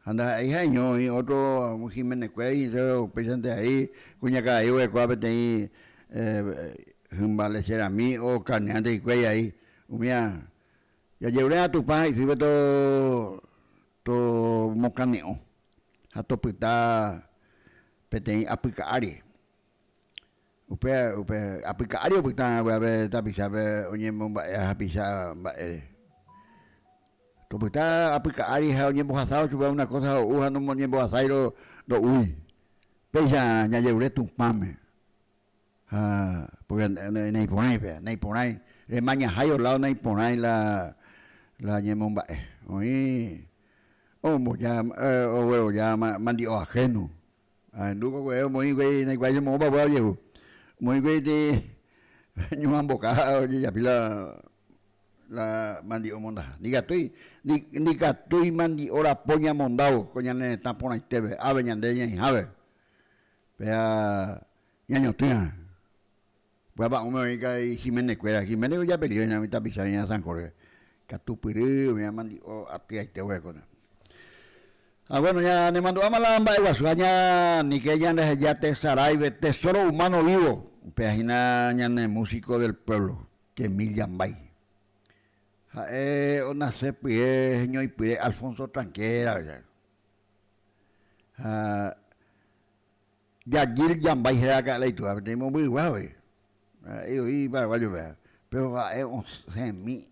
Ha ndaha'éi ha'eño oĩ ótro Jiménez-kuéra iñintéro upéichante ai kuñakarai oguerekóva peteĩ hymba lecherami okaneánte hikuái ai umíva. Jajeruréna Tupã ha isýpe to tomokane'õ ha topyta peteĩ apyka ári. Upe upe apyka ári opyta vy'ape tapichápe oñemomba'e hapicha mba'ére. Topyta apyka ári ha oñembohasávo chupe una cosa ho'u ha nomoñembohasáirõ ndo'úi. Péicha jajerure Tupãme. Ha porque naiporãi péva, naiporãi, remañahái olado naiporãi la la ñemomba'e. Oĩ omboja ogueroja mandi'o ajeno. Ahendu ko kuehe omoĩ guei ndaikuaái che moõpa upéva ojehu. Omoĩ guei peteĩ ñuhãmboka ojejapi la la mandi'o mondaha. Ndikatúi, ndikatúi mandi'o rapo ñamondávo ko ñane retã porãitépe, ápe ñande ñaĩhápe. Péva ñañotỹa. Upéva pa'ũme oĩ karai Jiménez kuéra. Jiménez ojapelido hína umi tapicha oĩva San Jorge. Katupyry, umi amandi'o aty'aite oguerekóne. Ha bueno, ñanemandu'áma la mba'eguasu ha ñaníke ñandeheja tesaráipe Tesoro Humano Vivo, upéva hína ñane músico del pueblo, Kemil Yambay. Ha'e onase pyre heñoipyre Alfonso Tranquera. Ha Yagil Yambay héra ka'e la itúva, peteĩ momby'ygua voi. Ha'e oĩ paraguayo péva. Péro ha'e osẽmi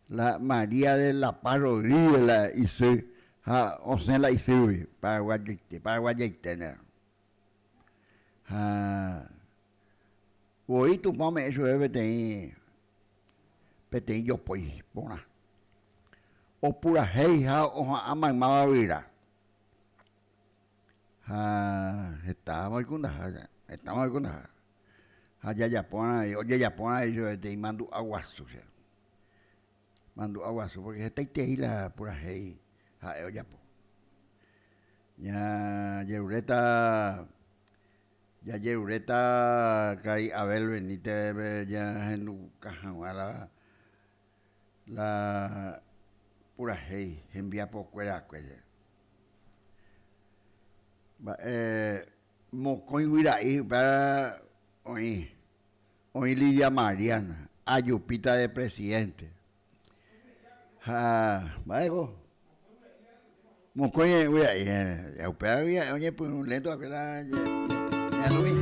la María de la Paz Rodríguez la isy ha osẽ la isýgui, paraguayoite, paraguayaiténe. Ha voi Tupã ome'ẽ chupe peteĩ peteĩ jopói porã. Opurahéi ha oha'ã maymáva vyra. Ha hetáma oikundaha, hetáma oikundaha. Ha jajapórã ojejapórã avei chupe peteĩ mandu'a guasu che. Mandu'a guasu porque hetaiterei la purahéi ha'e ojapo. Ñajeruréta jajeruréta karai Abel Benítez-pe ñahenduka hag̃ua la la purahéi hembiapokuerakue. Mba'e mokõi guyra'i upéva oĩ, oĩ Lidia Mariana, ajupíta de presidente. Ha mba'éko? Mokõi guyra'i, upéva oñepyrũ lénto va'ekue la ñandumi.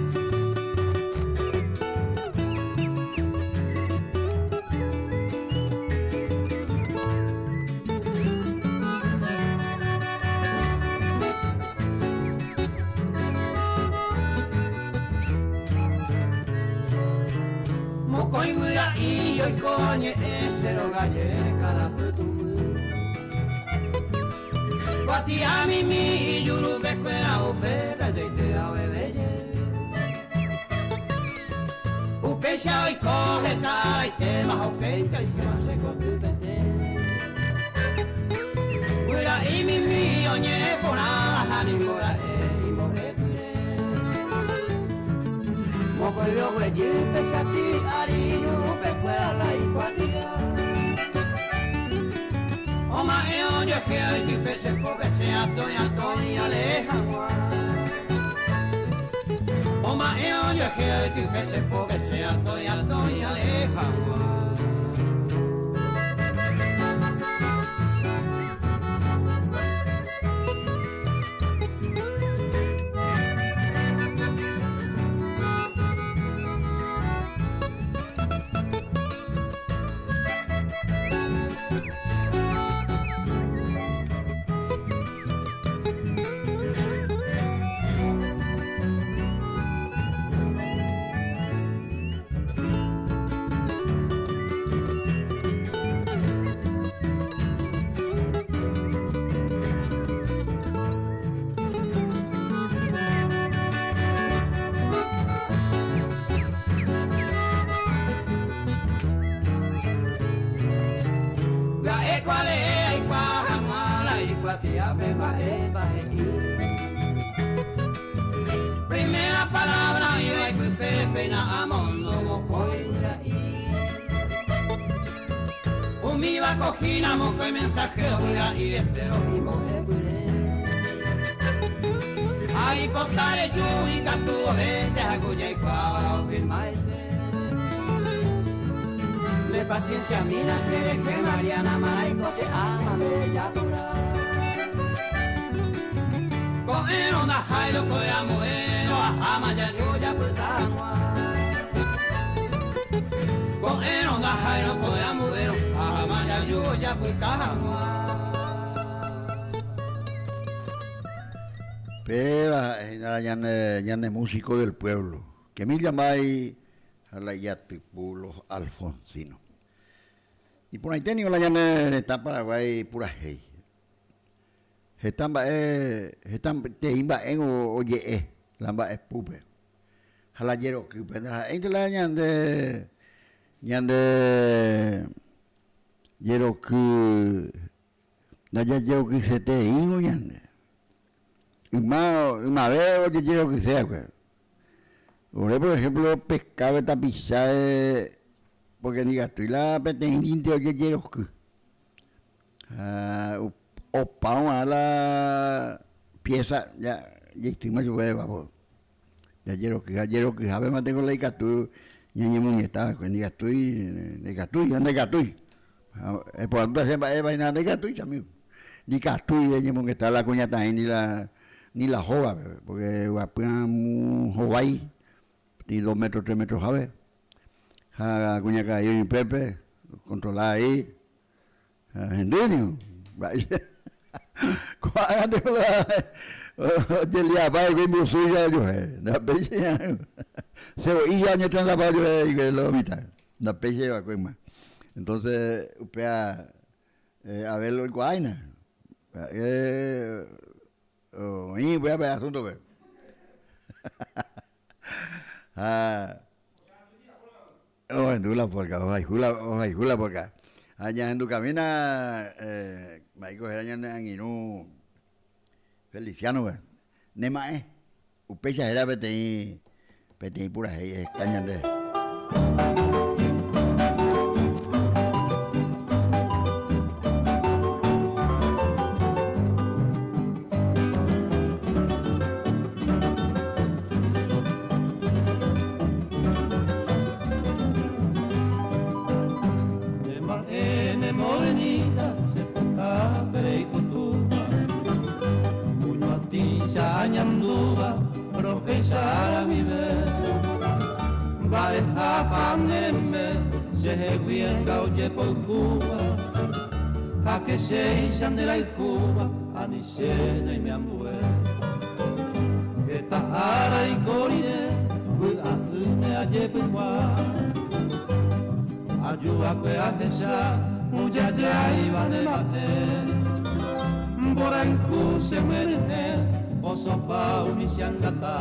Mokõi guyra'i oiko ñe'ẽ che róga jere káda pytũmby. Kuatia mimi ijurúpe kuéra upépe ajoite aveve jey. Upéicha oiko heta araitéma ha upéinte oikéva che kotypete. Guyra'i mimi oñe'ẽ porãva ha ningo ra'e imbo'epyre. Mokõive oguejy pe chati ári ijurúpe kuéra la ikuatia. Oma'ẽ ojuehe oitype che pópe che atõi atõi alee hag̃ua. Oma'ẽ ojuehe oitype che pópe che atõi atõi alee hag̃ua. Pya'e kuare'ẽ aikuaa hag̃ua la ikuatiápe mba'épa he'i. Primera palabra oĩva ipype péina amondo mokõi guyra'i. Umíva ko hína mokõi mensajero guyra'i Estero imbo'epyre. Aipota reju ikatu ovénte ha ku jaikuaáva ofirma hese. Che paciencia mina che rehe Mariana maraiko che ama ndejapura. Ko'ẽrõ ndahái rokoe ambuérõ aháma jaju japyta hag̃ua. Ko'ẽrõ ndahái rokoe ambuérõ aháma jaju japyta hag̃ua. Péva ha'e hína la ñane ñane músico del pueblo. Que mi llamái ha la ijatypu los alfonsinos. Iporãite ningo la ñane retã Paraguái purahéi. Heta mba'e, heta tei mba'éngo oje'e la mba'epúpe ha la jerokýpe. Ndaha'éinte la ñande, ñande jeroky, ndajajerokysetereíngo ñande. Yma, ymave ojejerokyse va'ekue. Ore por ejemplo peskápe tapicháre, porque ndikatúi la peteĩnte ojejeroky. Ha opa g̃uarã la pieza jaitýma chupe guapo. Jajeroky ha jerokyhápema teko la ikatu ñañemongeta va'ekue, ndikatúi, ndaikatúi ha ndaikatúi. Ha eporandúta che mba'épa hína ndaikatúi chamigo. Ndikatúi reñemongeta la kuñataĩ ni la ni la hógape, porque guapyã hovái peteĩ dos metro, tres metro hápe. Ha kuñakarai oĩ upépe, ocontrola aí. Hendy ningo, mba'éicha ko'ág̃a niko la ojeliapa hikuái mbusúicha ojuehe, ndapéicha sevo'ícha oñetransapa ojuehe hikuái lo mitã, ndapéichai va'ekue yma. Entonces upéva Abel oikuaáina, ha'e oĩ upéva pe asunto-pe. Ha Ohendu la polka, ohayhu la, ohayhu la polka. Ha ñahendukamína mba'éiko héra ñane angirũ Feliciano-pe. Nema'ẽ, upéicha héra peteĩ, peteĩ purahéi eheka ñande. Nema'ẽme morenita che pokápe reikutúva, Kuñuatĩcha añandúva rohecha guive. Mba'ehápa ne rembe chehegui anga ojepoyhúva, Ha che chéicha nderayhúva ani che naime ambue. Heta ára oiko rire vy'a'ỹme ajepygua. Aju va'ekue ahecha ojajáiva ne mba'e. Mborayhu che myenyhẽ osopa umi che angata.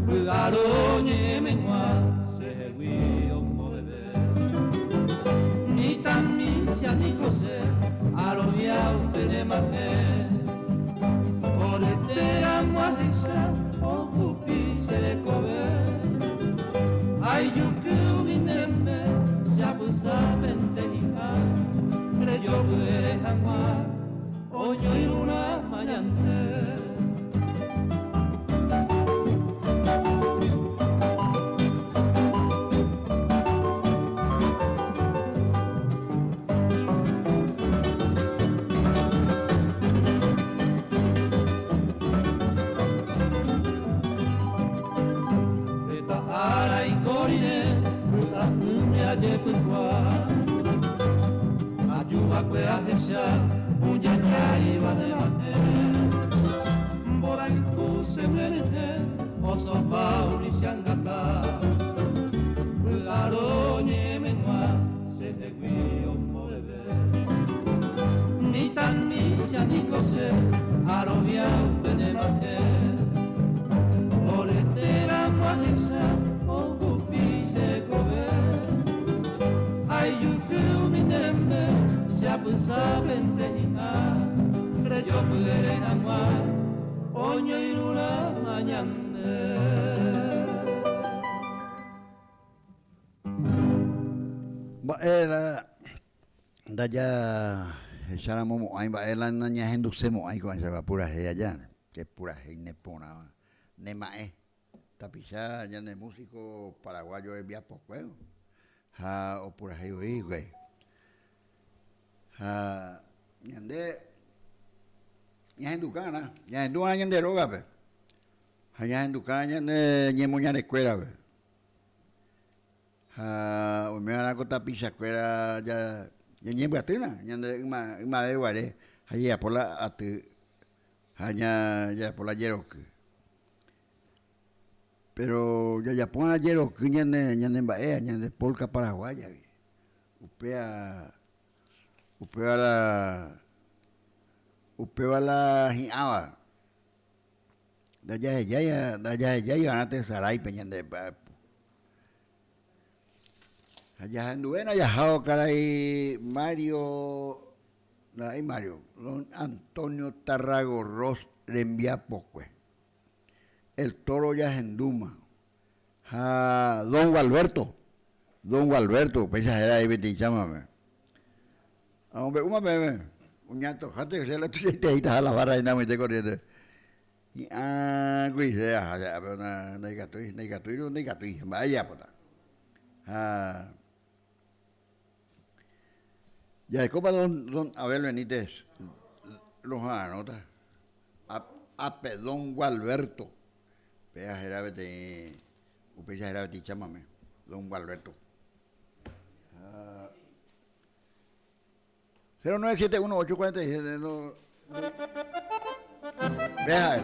Py'aro ñe'ẽmeg̃ua chehegui omboveve. Mitãmícha niko che arovia upe ne mba'e. Oretéramo ahecha ohupi che rekove. Ha ijuky umi ne rembe che apysápente hi'a rejopy ere hag̃ua oñoirũrã mañante. Heta ára oiko rire vy'a'ỹme ajepykua. Aju va'ekue ahecha ojajáiva ne mba'e. Mborayhu che myenyhẽ osopa umi che angata. Py'aro ñe'ẽmeg̃ua chehegui omboveve. Mitãmícha niko che arovia upe ne mba'e. Oretéramo ahecha ohupi che rekove. Ha ijuky umi ne rembe che apysápente hi'a rejopy ere hag̃ua oñoirũrãma ñande. Mba'e la ndajahecharamomo'ãi, mba'e la nañahendusemo'ãi ko'ãichagua purahéi aja, che purahéi neporãva, nema'ẽ. Tapicha ñane músico paraguayo rembiapokue. Ha opurahéi voi hikuái. Ha ñande ñahenduka'arã, ñahendu'arã ñande rógape ha ñahenduka'arã ñane ñemoñarekuérape. Ha oime'arã ko tapichakuéra ñañembyatýna ñande ymave guare ha jajapo la aty ha jajapo la jeroky. Péro jajapóva'erã jeroky ñane mba'éva, ñande polka paraguáyagui. Upéva, upéva la, upéva la hi'ãva. Ndajahejái, ndajahejáiva'erã tesaráipe ñande mba'epu. Ha jahenduvéna jahávo karai Mario, ndaha'éi Mario, don Antonio Tarragorros rembiapokue. El toro jahendúma. Ha don Gualberto, don Gualberto, upéicha héra aĩ peteĩ chámame. Amombe'úma peẽme, oñantoháta che la tuichaitereitaha la barra hína amoite corriente. Hi'ã kuiche aha che ápe na ndaikatúi, ndaikatúi ru ndaikatúi, mba'e jajapóta. Ha jarekópa don, don Abel Benítez roha'arõta. Ápe don Gualberto, péa héra peteĩ, upéicha héra peteĩ chámame, don Gualberto. 0971 847 no Ve ha'e.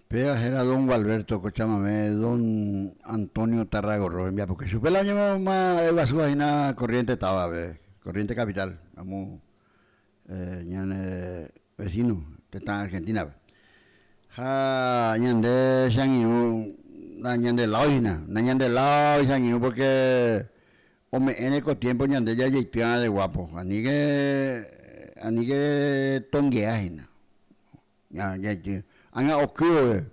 Péva héra don Gualberto ko chamame don Antonio Tarragorro hembiapokue. Chupe la oñemomba'eguasúva hína Corrientes távape, Corrientes capital, amo ñane vecino tetã Argentina-pe. Ha ñande che angirũ nañandeláo hína, nañandeláo che angirũ porque Ome'ẽre ko tiempo ñande jajeity'arã de guapo, aníke aníke tongea hína. Jaity ág̃a oky vove,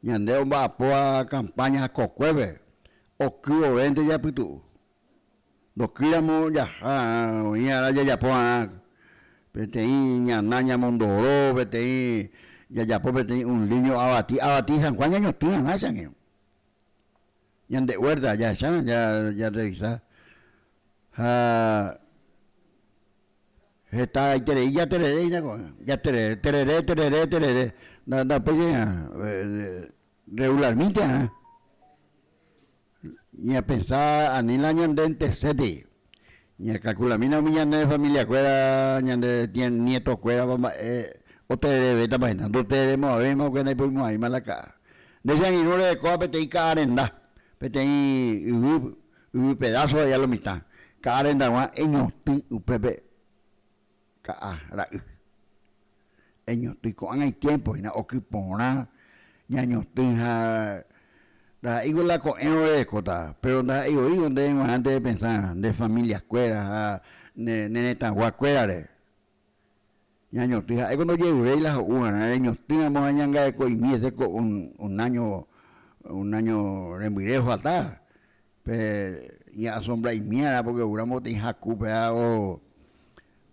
ñande omba'apóva campaña ha kokuépe, oky vovénte japytu'u. Ndokýramo jaha oĩ ára jajapo va'erã peteĩ ñana ñamondoro, peteĩ jajapo peteĩ un líño avati, avati San Juan ñañotỹ va'erã che angirũ. Ñande huerta jahecha jarrevisa ha heta iterei jaterere hína ko'ág̃a, jaterere, terere, terere, terere, ndapéicha regularmínte va'erã. Ñapensa ani la ñandenteseti, ñakalkulamína umi ñane familiakuéra, ñande nietokuérava mba'e otererevétapa hína, ndotereremo'ãvéima pórke ndaipoimo'ãvéima la ka'a. Nde che angirũ rerekóva peteĩ ka'a renda, peteĩ yvy, yvy pedáso aja lo mitã, ka'a rendag̃ua eñotỹ upépe ka'a ra'y. Eñotỹ ko'ág̃a itiémpo hína oky porã ñañotỹ ha ndaha'éiko la ko'ẽrõ rerekóta, péro ndaha'éi voi nde g̃uarãnte repensa va'erã nde familiakuéra ha ne retãguakuérare. Ñañotỹ ha'éko ndojeruréi la ho'u va'erã, reñotỹramo ha ñangareko'imi hese ko un áño, un áño rembyre ofalta, pe ña'asombra'imi va'erã pórke oúramo peteĩ haku péva o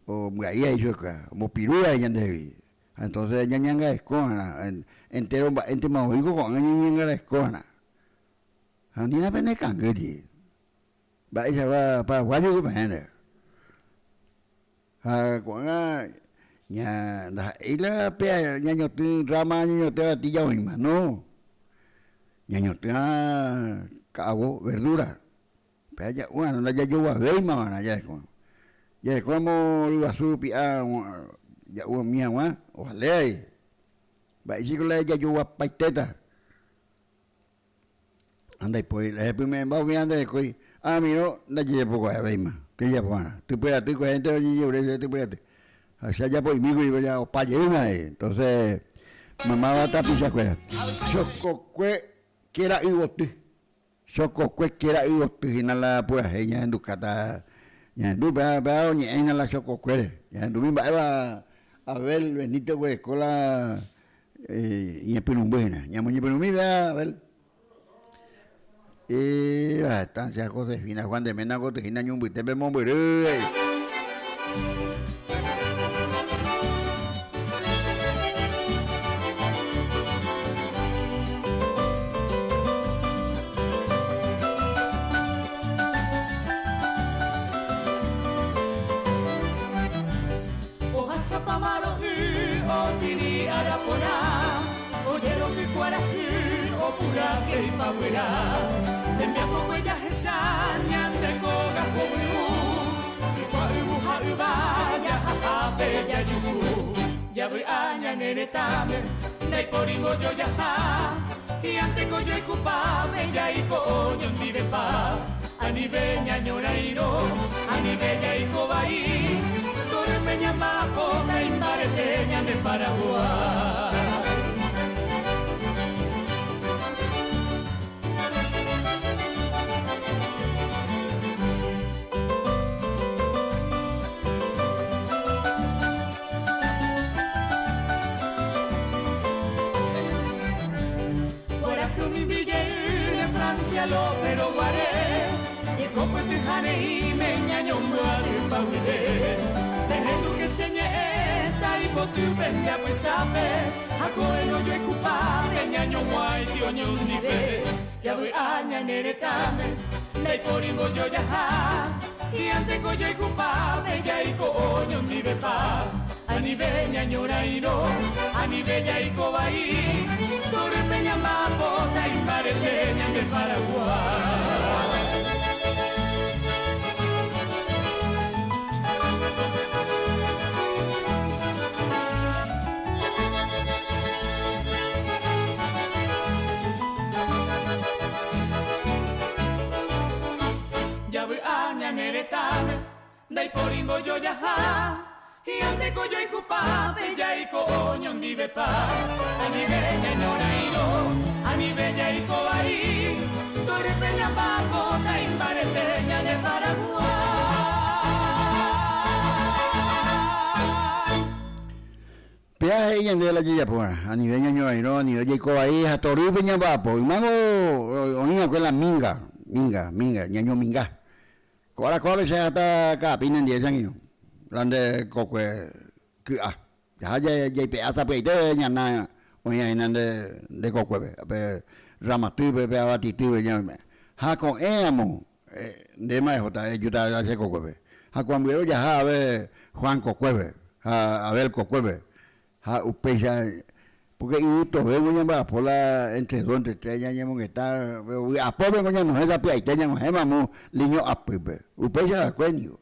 Ombyai ai chupe, ombopiru ai ñandehegui. Ha entonces ñañangareko va'erã, entero mba'éntema oĩko ko'ág̃a ñañangareko va'erã. Ha anína pene kangýri, mba'eichagua paraguayo ko peẽre. Ha ko'ág̃a ña ndaha'éi la pe ñañotỹ rama ñañotỹ avati jaoĩma, no. Ñañotỹa ka'avo, verdura. Péva ja'u va'erã ndajajoguavéima va'erã jareko. Jarekóramo ryguasu rupi'a ja'u umi hag̃ua ovale avei. Mba'éichiko la jajoguapaitéta. Ha ndaipóri la hepyme'ẽmba umi ñanderekói ãmirõ ndajajapokuaavéima. Jajapo va'erã. Typy'aty kuehénte ojejerure chéve typy'aty. Ha che ajapo'imíkuri péicha opa jeýma avei. Entonces mamáva tapichakuéra. Chokokue kéra yvoty. Chokokue kéra yvoty hína la purahéi ñahendukáta ñahendu péva péva oñe'ẽ hína la chokokuére. Ñahendumi mba'éva Abel Benítez oguereko la iñepyrũmby hína. Ñamoñepyrũmi péva Abel. La estancia Josefina Juan de Mena koty hína ñu mbytépe mombyry. Ohasapáma ro'y otiri ára porã, ojeroky kuarahy opurahéi paguyra. Tembiapokue jahecha ñande kóga hovyũ, ykua yvu ha yva jahahápe jajuhu. Javy'a ñane retãme ndaipóri mbojojaha, hi'ãnteko joikupápe jaiko oñondivepa. Anive ñañorairõ, anive jaiko vai, torýpe ñamba'apóta imbarete ñande Paraguái. Kuarahy mimbi jeýre Francia López-rõ guare, Jekopytyha reíme ñañombyatypa guive. Pehendúke che ñe'ẽ taipoty pende apysápe, ha ko'ẽrõ joekupápe ñañoguãiti oñondive. Javy'a ñane retãme, ndaipóri mbojojaha, hi'ãnteko joikupápe jaiko oñondivepa. Anive ñañorairõ, anive jaiko vai, torýpe ñamba'apóta imbarete ñande Paraguái. Javy'a ñane retãme, ndaipóri mbojojaha, hi'ãnteko joikupápe jaiko oñondivepa. Anive ñañorairõ, anive jaiko vai, torýpe ñamba'apóta imbarete ñane Paraguái. Péa he'i ñandéve la jejapóva, anive ñañorairõ, anive jaiko vai ha torýpe ñamba'apo. Ymágo oĩ va'ekue la minga, minga, minga, ñañominga. Ko ára kóvape che aháta ka'api nendive che angirũ, la nde kokue ky'a. Jaha jaipe'a sapy'aite ñana oĩva hína nde nde kokuépe, pe rramatýpe, pe avatitýpe ña. Ha ko'ẽ ramo ndéma ehóta ejúta la che kokuépe. Ha ko ambyero jaha ave Juan kokuépe ha Abel kokuépe. Ha upéicha, pórke yvy tovéngo ñamba'apo la entre dos, entre tres ñañemongeta, péro vy'apópengo ñanohẽ sapy'aite ñag̃uahẽma amo liño apýpe. Upéicha va'ekue niko.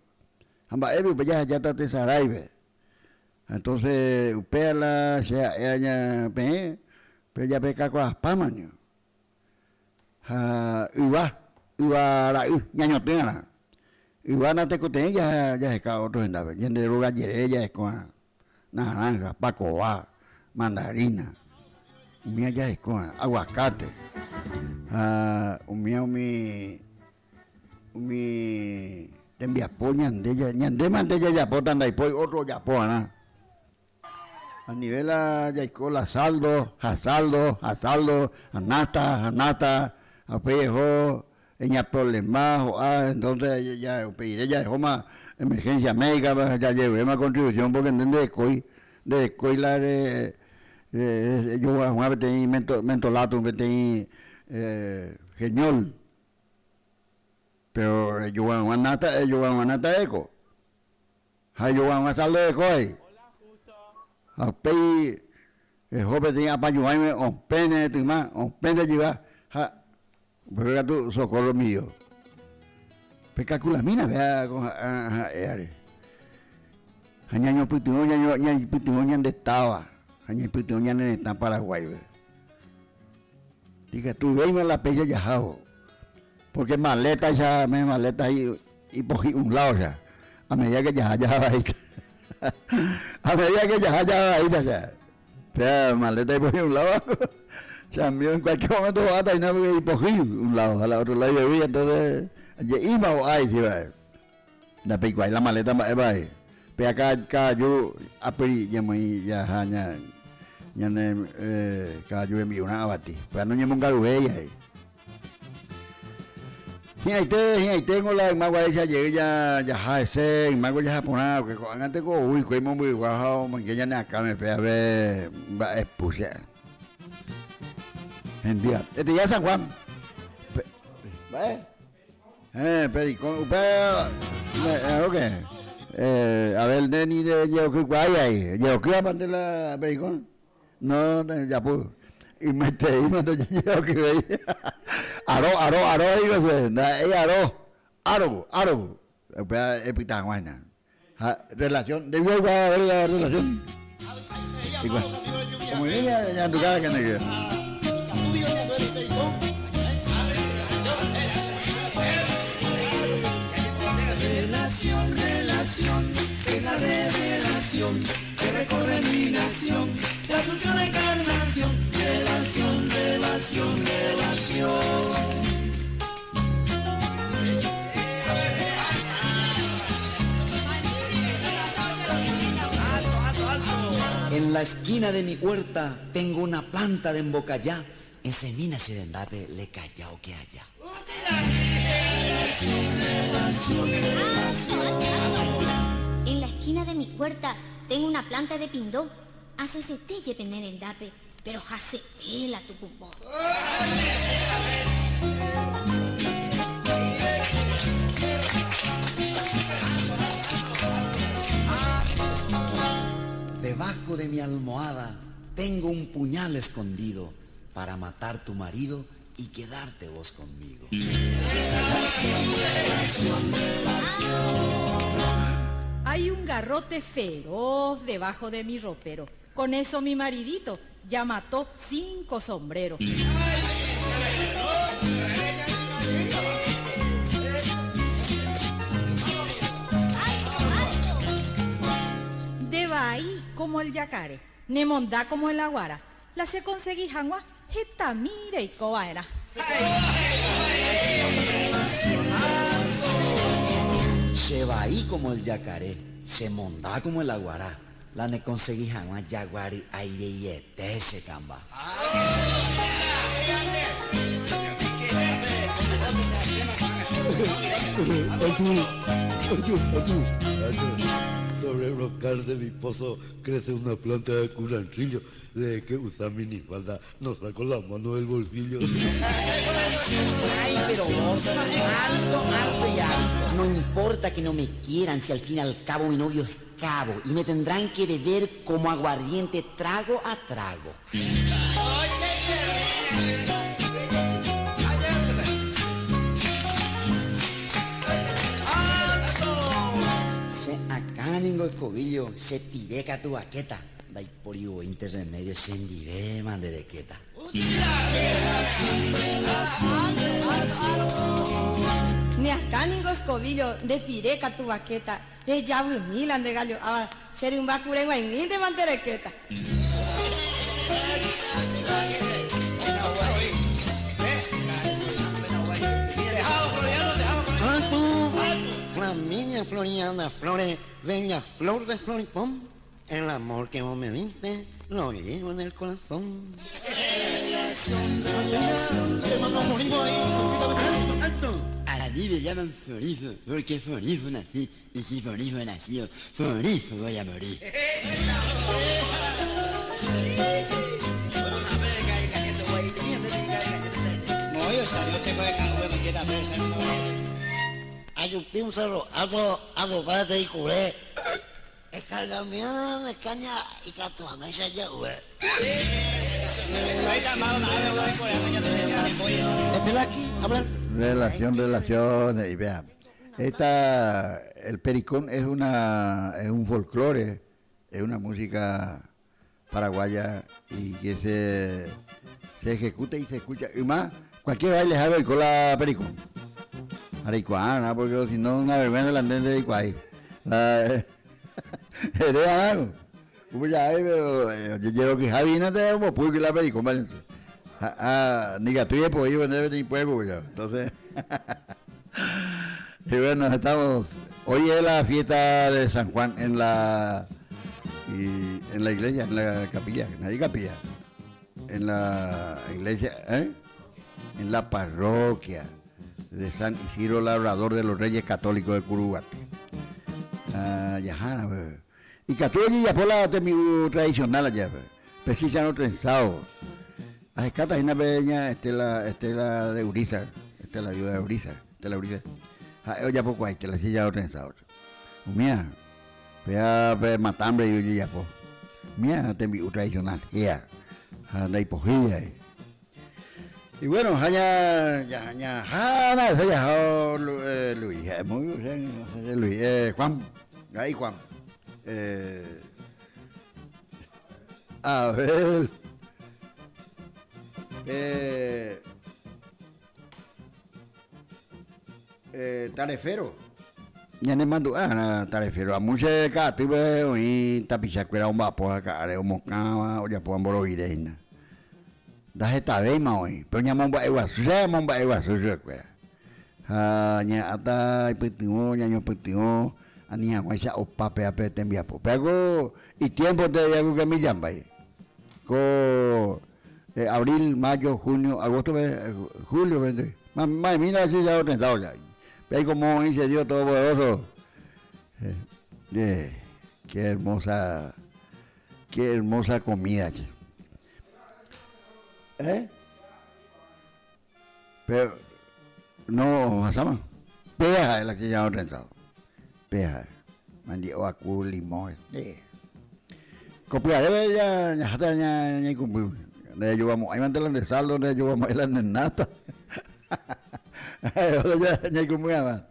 Ha mba'épe upe jahejáta tesaráipe. Entonces upéva la che ha'éva ña peẽ, pe japekakuaapáma niko. Ha yva, yva ra'y ñañotỹ'arã. Yva natekotevẽi jaheka ótro hendápe, ñande róga jere jaheko'arã. Naranja, pakova, mandarina, umíva jahekó'arã, aguacate, ha umíva umi umi tembiapo ñande ñande mante jajapóta ndaipói ótro ojapo'arã. A nivel la jaiko la saldo ha saldo ha saldo ha nata ha nata ha upéi eho eñaproblema ho'a entonces ja upeire jahehóma emergencia médica pe jajeruréma contribución porque nde nderekói nderekói la re ejogua hag̃ua peteĩ mentolatum peteĩ geniol pero ejogua hag̃ua nata ejogua hag̃ua nata eko. Ha ejoguaguã saldo hekói. Ha upéi eho peteĩ apañuãime opẽ ne retyma, opẽ nde jyva ha upépe katu socorro mi Dios. Pekakulamína péa ko ha'éare. Ha ñañopytyvõ, ñaipytyvõ ñande táva ha ñaipytyvõ ñane retã Paraguáipe. Ikatuvéima la péicha jahávo. Porque malétaicha, me maléta ipohýi un ládocha, a medida que jaha jaha vaíta. A medida que jaha jaha vaíta cha. Péa maleta ipohýi un lado, che amigo en cualquier momento ho'áta hína porque ipohýi un lado, ha la otro lado ijevy, entonces je'íma ho'a ichiva'e. Ndapeikuaái la maleta mba'épa he'i. Péa kavaju apyri ñamoĩ jaha ñane kavaju rembi'urã avati. Péa noñemongaruvéi he'i. Hi'ãite, hi'ãiténgo la yma guaréicha jey jaha hese, ymáko jaha porã, porque ko'ág̃anteko ou hikuái mombyrygua ha omoinge ñane akãme péape mba'epu che. Hendýva. Eteja San Juan. Mba'e? Héẽ, Pericón, upéva, claro que, Abel nde ni rejerokykuaái ai, ejerokývapa nde la Pericón? No, japu, ymaitereíma ndojejerokyvéi. Aro, aro, aro he'íva che, ndaha'éi aro, aro, aro, upéva epyta hag̃ua hína. Ha relación, nde oikuaa Abel la relación? Ikuaa. Omoirũ ñañanduka ñande. Relación, relación, es la revelación que recorre mi nación, de Asunción a Encarnación, relación, relación, relación. En la esquina de mi huerta tengo una planta de embocayá, Ensemína che rendápe le callao que allá. En la esquina de mi huerta tengo una planta de pindó, Asẽsete jepe ne rendápe, pero hasyete la tukumbo. Debajo de mi almohada tengo un puñal escondido para matar tu marido y quedarte vos conmigo. Hay un garrote feroz debajo de mi ropero, con eso mi maridito ya mató cinco sombreros. Nde vai como el jakare, ne monda como el aguara, La che konsegi hag̃ua hetami reiko va'erã. Che vai como el jacaré, che monda como el aguará, la ne konsegi hag̃ua jagua ry'ái reiete che kamba. Sobre el brocal de mi pozo crece una planta de culantrillo. De que usa minifalda no saco la mano del bolsillo. Ay, pero vos, alto, alto y alto. No importa que no me quieran si al fin y al cabo mi novio es cabo y me tendrán que beber como aguardiente trago a trago. Che akã ningo escobillo, che pire katu vaqueta, ndaipóri voínte remedio chendivéma nde rekéta. Ne akã ningo escobillo, nde pire katu vaqueta, Rejavymi la nde gallo áva che rymba kure g̃uaig̃uínte mante rekéta. Alto, Flaminia Floriana Flores, bella flor de floripón, el amor que vos me diste lo llevo en el corazón. A mí me llaman Florizo porque Florizo nací y si Florizo he nacido, Florizo voy a morir. Ajupi un cerro alto adobada de ikure. Ekargamína ne caña ikatu hag̃uáicha ja'uve. Relación, relación, y vea. Esta, el pericón es una, es un folclore, es una música paraguaya y que se, se ejecuta y se escucha. Y más, cualquier baile sabe con la pericón. Aricuana, porque si no, una vergüenza la andén de Icuay. La, Ere Upe jave pero ojejeroky Javi no te ombopúi la pericón váyanse. Ha nikatúi epoi ndéve peteĩ pueblo ya. Entonces y bueno, estamos hoy es la fiesta de San Juan en la y en la iglesia, en la capilla, en la capilla. En la iglesia, ¿eh? En la parroquia de San Isidro Labrador de los Reyes Católicos de Curuguaty. Ah, jahána pe. Ikatu ojejapo la tembi'u tradicional aja pe. Pe chícharo trenzado. Ahekáta hína pe ña Estela, Estela de Urizar, Estela viuda de Urizar, Estela Urizar. Ha'e ojapokuaaite la chícharo trenzado. Umía, péa pe matambre ojejapo. Umía tembi'u tradicional héa ha ndaipohýi jave. Y bueno, ha ña, ña, ña, ha na ese ya eh, Luis, eh, muy bien, no sé, Luis, eh, Juan, ahí Juan. Eh, a ver, eh, eh, tarefero. Ñanemandu'a tarefero, amo che ka'atýpe oĩ tapichakuéra omba'apóva ka'áre omokãva ojapóva mborovire hína. Ndahetavéima oĩ, péro ñamomba'eguasu, che amomba'eguasu chupekuéra. Ha ñaña'ãta ipytyvõ, ñañopytyvõ ani hag̃uáicha opa péva pe tembiapo. Péva ko itiémponte jaku ke mijambái. Ko abril, mayo, junio, agosto-pe, julio-pe, ma'ẽmína che ja otrensávo ja. Péiko moõ oĩ che Dios Todopoderoso. Qué hermosa, qué hermosa comida che. ¿Eh? Pero, no, ohasáma. Péa ha'e la che ja otrensado. Péa ha'e. Mandi'o aku, limón. Eh. Ko pyharépe ja ñaháta ñaikũmby. Ndajajoguamo'ãimante la nde saldo, ndajajoguamo'ãi la nde nata. Ñaikũmby hag̃ua.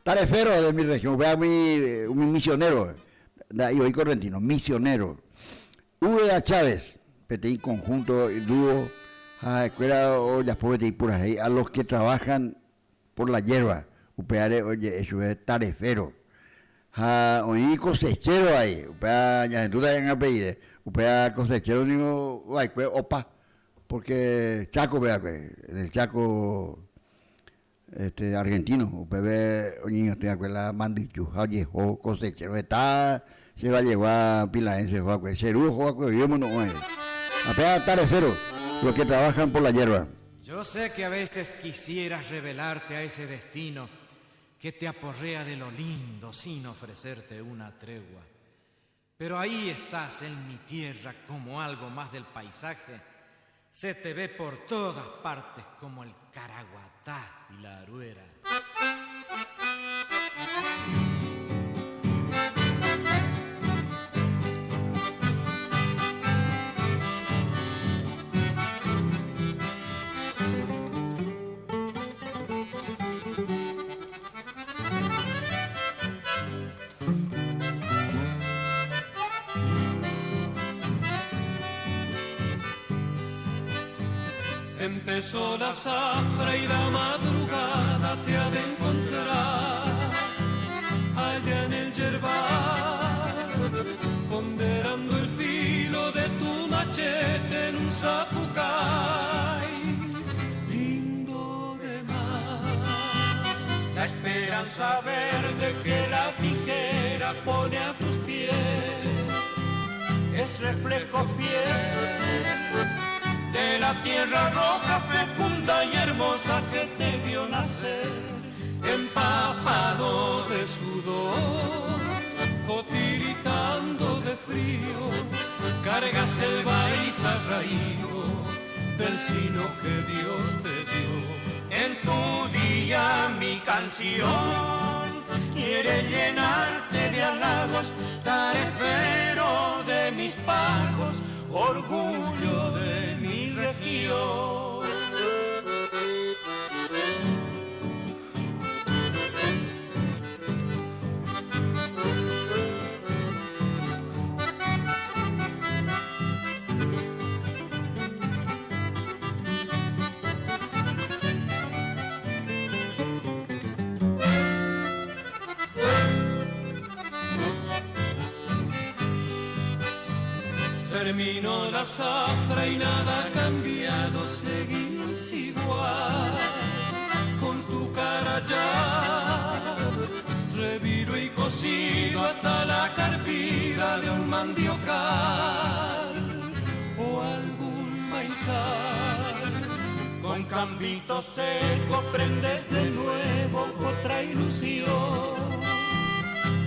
Tarefero de mi región, upéva umi, umi misionero, nda'a'i oĩ correntino, misionero. Úbeda Chávez, peteĩ conjunto dúo ha ha'ekuéra ojapo peteĩ purahéi a los que trabajan por la hierba, upévare oje'e chupe tarefero. Ha oĩ cosechero avei, upéva ñahendúta ág̃a upe rire, upéva cosechero ningo va'ekue opa, porque Chákope va'ekue, en el Chaco este argentino, upépe oñeñotỹ va'ekue la mandyju ha ojeho cosechero, heta che vallegua pilaense oho va'ekue, che ru oho va'ekue oĩ omono'õ avei. Ha péva tarefero, los que trabajan por la hierba. Yo sé que a veces quisieras rebelarte a ese destino. que te aporrea de lo lindo sin ofrecerte una tregua. Pero ahí estás en mi tierra como algo más del paisaje. Se te ve por todas partes como el caraguatá y la aruera. Empezó la zafra y la madrugada te ha de encontrar allá en el yerbal, ponderando el filo de tu machete en un zapucay, lindo de más. La esperanza verde que la tijera pone a tus pies es reflejo fiel de la tierra roja, fecunda y hermosa que te vio nacer, empapado de sudor o tiritando de frío, cargas el baita raído del sino que Dios te dio. En tu día mi canción quiere llenarte de halagos, tarefero de mis pagos, orgullo de mi región. Terminó la zafra y nada ha cambiado, seguís igual, con tu cara ya reviro y cocido hasta la carpida de un mandiocal o algún maizal. Con cambito seco prendes de nuevo otra ilusión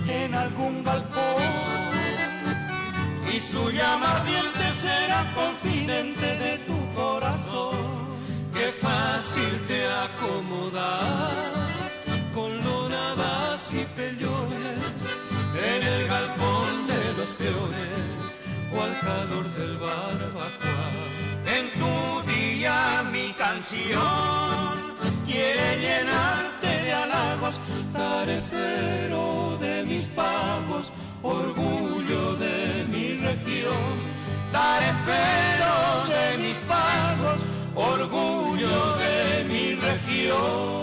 en algún galpón y su llama ardiente será confidente de tu corazón. Qué fácil te acomodas con lonadas y pellones en el galpón de los peones o al calor del barbacoa. En tu día mi canción quiere llenarte de halagos, tarefero de mis pagos, orgullo de mi región, tarefero de mis pagos, orgullo de mi región.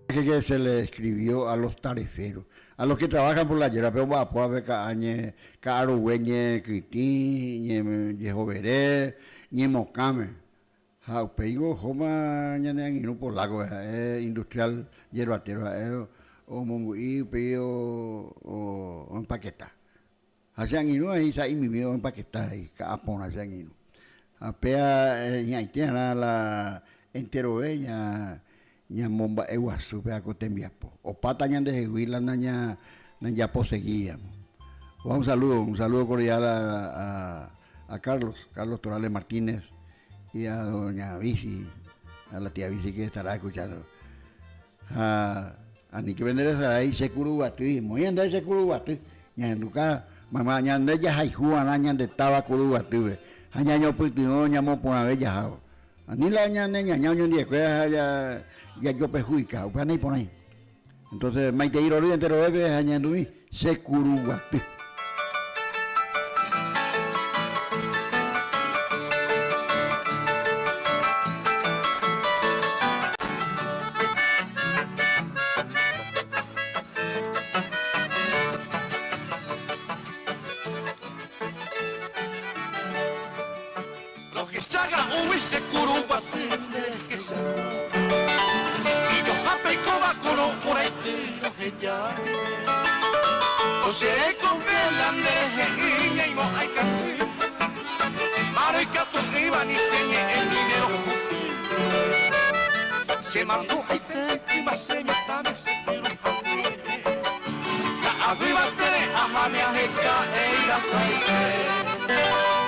Que se le escribió a los tariferos, a los que trabajan por la yerba, pero va a ver cañe, carueñe, quití, ñe, yejoveré, ñe mocame. Ha upéingo ohóma ñane angirũ polaco, ha'e industrial yerbatero, ha'e omongu'i upéi oempaqueta. Ha che angirũ he'i sa'imimi oempaqueta he'i ka'a porã che angirũ. Ha péa ña'aite arã la enterove ñamomba'eguasu péa ko tembiapo. Opáta ñandehegui la najaposeguíamo. Un saludo, un saludo cordial a Carlos, Carlos Torales Martínez y a doña Bici, a la tía Bici que estará escuchando. Ha aníke pende resarái che Kuruguaty, moĩ ande che Kuruguaty, ñahenduka mayma ñande jahayhu arã ñande táva Kuruguatýpe ha ñañopytyvõ ñamoporãve jahávo. Ani la ñane ñaña oñondiekuéra ha jajopehuika, upéva naiporãi. Entonces maitei rory enterovépe ha ñahendumi che Kuruguaty. Rohechaga'úgui che Kuruguaty nde rehecha Ijohápe oikóva kuru oraity roheja rire Ko che rekove la nde he'i ñaimo'ã ikatu Márõ ikatu'ỹva ni che ñe'ẽ ni nde rohupi. Che mandu'aite yma che mitãme che pyru haguére. Ka'aguy tere ahámi aheka eirasaite.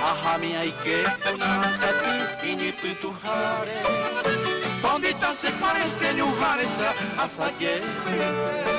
Ahámi aike kunakatu iñypytũháre. Tondita che parece ñuhãre che asajekoite.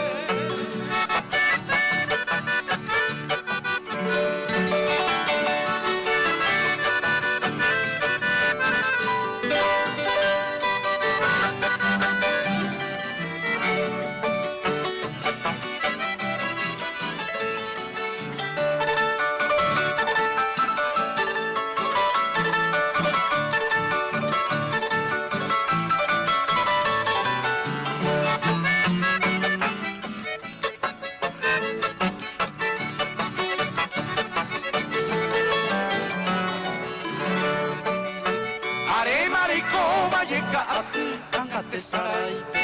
Aréma reikóva jeka'aty anga tesaráipe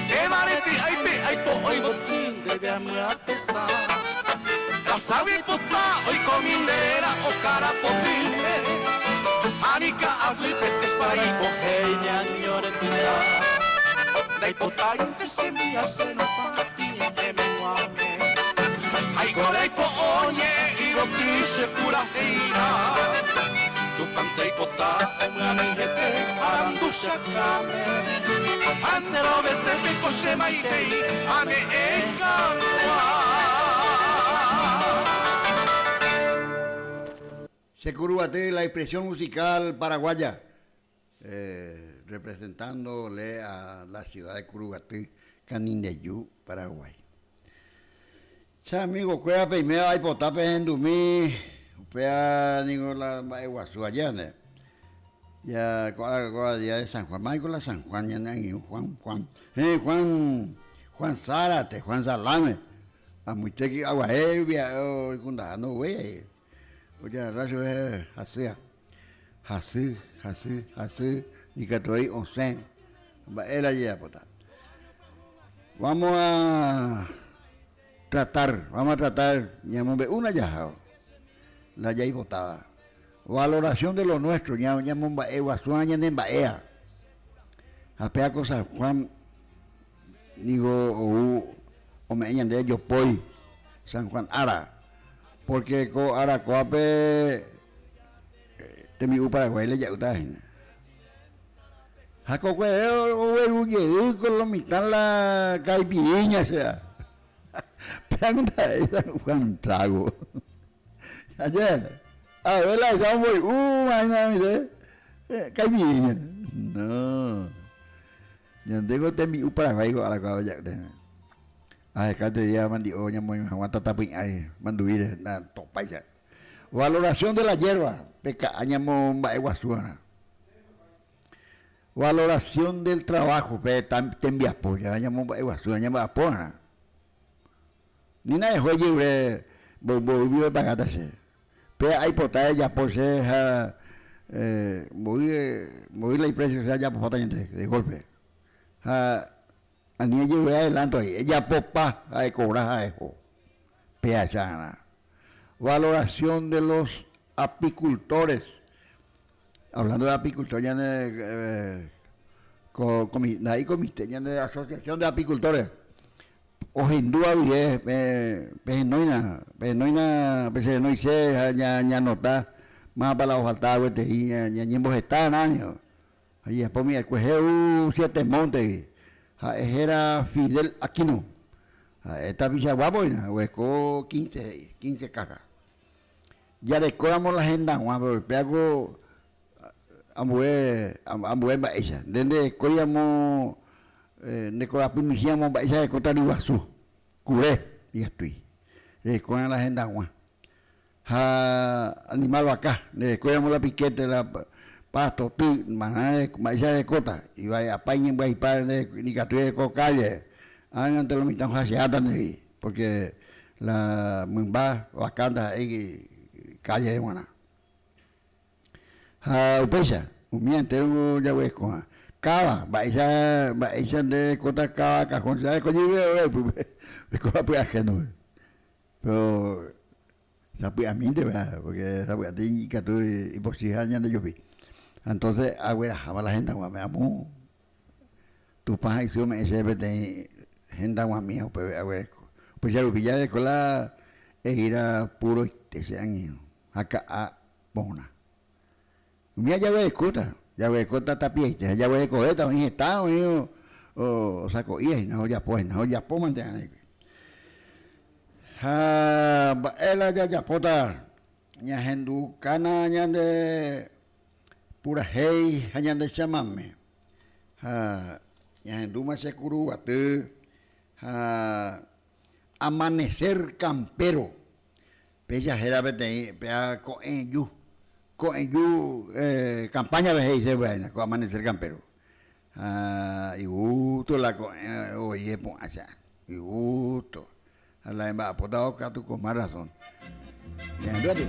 Péva rety'áipe aipo'ói voty ndéve amyapesã Kaságui pota oikomi nde réra okára potýpe Ani ka'aguýpe tesarái pohéi ñaño repyta Ndaipotáinte che myasẽ nopã tĩete meg̃uáme Aiko reipo'o ñe'ẽ yvoty che purahéirã Tupãnte oipota omyanyhẽte arandu che akãme Ha nde rovetépe ko che maitei ame'ẽ kangua. Che Kuruguaty la expresión musical paraguaya representándole a la ciudad de Kuruguaty, Kanindeju, Paraguay. Che amigo-kuéra peiméva aipota pehendumi upéva ningo la mba'eguasu aja nde. Ja ko'ág̃a kóva día de San Juan, máiko la San Juan ñane angirũ Juan, Juan, héẽ Juan, Juan Zárate, Juan Salame, amoite aguahe rupi ha'e oikundaha ndoguéi. Ojagarra chupe hasýa. Hasy, hasy, hasy, ndikatuvéi osẽ. Mba'e la jajapóta. Vamos a tratar, vamos a tratar ñamombe'úna jahávo la jaipotáva. Valoración de lo nuestro, ñamomba'eguasúva ñanemba'éva. Ha péva ko San Juan ningo ou ome'ẽ ñandéve jopói San Juan ára. Pórke ko ára kóvape tembi'u Paraguái le ja'úta hína. Ha kokuehe ogueru jey ko lo mitã la caipirinha che. Péva ndaha'éi San Juan trago. Aje, a ver la echa omboy'úma hína oĩse caipirinha. No. Ñandéko tembi'u Paraguái ko ára kóvape ja'úta hína. Aheka teria mandi'o ñamoĩ hag̃ua tatapỹi'áre manduvíre na topáicha. Valoración de la hierba, pe ka'a ñamomba'eguasúarã. Valoración del trabajo, pe tembiapo ñamomba'eguasúarã, ñamba'apóarã. Ni na'ehói ejevure mboy pepagáta che. Pe aipota ejapo che ha mboy mboy la iprecio che ajapopáta ñande de golpe. Ha Ani ejevy adelanto ahí, ejapopa ha ekobra ha eho. Pehacharã. Valoración de los apicultores. Hablando de apicultor ñane ko ndaha'éi comité ñane asociación de apicultores ohendúva guive pehenóina pehenóina pecherenói che ha ñaanota mávapa la ofaltáva gueteri ñañemboheta arã. Ha ijapómi va'ekue Jehú Siete Montegui, ha'e héra Fidel Aquino. Ha'e tapicha guápo hína, oguereko quince he'i, quince kása. Jarekóramo la hendag̃ua, péro upévako ambue, ambue mba'éicha. Nde nderekóiramo nde korapy michĩramo mba'éicha rekóta ryguasu, kure, ikatúi. Rerekóramo la hendag̃ua. Ha animal vaka, nde rekóramo la piquete, la pasto, ty, marã mba'éicha rekóta, ivai'apa iñembyaipa nde ikatúi reko calle, ág̃ante lo mitã ohaseáta ndehegui, porque la mymba vaka ndaha'éi calle g̃uarã. Ha upéicha, umi entéro jaguerekoha. Káva, mba'éicha, mba'éicha nde rekóta káva cajón, che areko jeyve ore ypýpe, oikóva py'ahénope. Péro sapy'amínte va'erã, pórke sapy'ánte ikatu ipochyha ñandejupi. Entónse agueraháma la hendag̃uáme amo. Tupã ha isy ome'ẽ chéve peteĩ hendag̃uami ha upépe aguereko. Upéicha rupi jareko la eíra puroite che angirũ ha ka'a porã. Umíva jaguerekóta, jaguerekóta tapiaite ha jaguerekovéta oĩ heta oĩ osako'íva hína, ojapóva hína, ojapómante va'erã hikuái. Ha mba'e la jajapóta ñahendukána ñande purahéi ha ñande chamame ha ñahendúma che kuruguaty ha amanecer campero Péicha héra peteĩ péa ko'ẽju, ko'ẽju campaña-pe he'ise upéva ko amanecer campero. Ha igusto la ko'ẽ voi epu'ã che ára, igusto. Ha la emba'apótava katu con más razón. Ñahendu aty.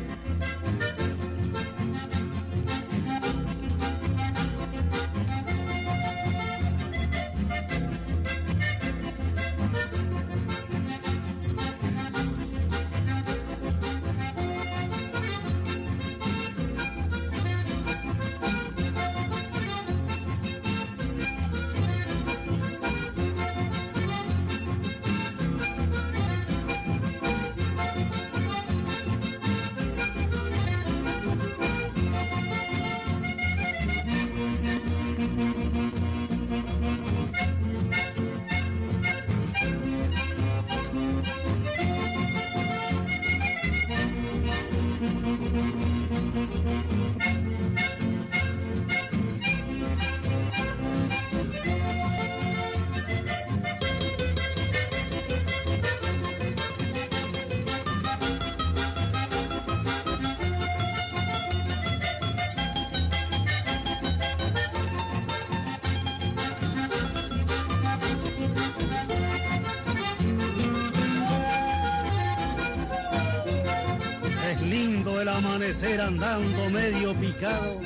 Es lindo el amanecer andando medio picado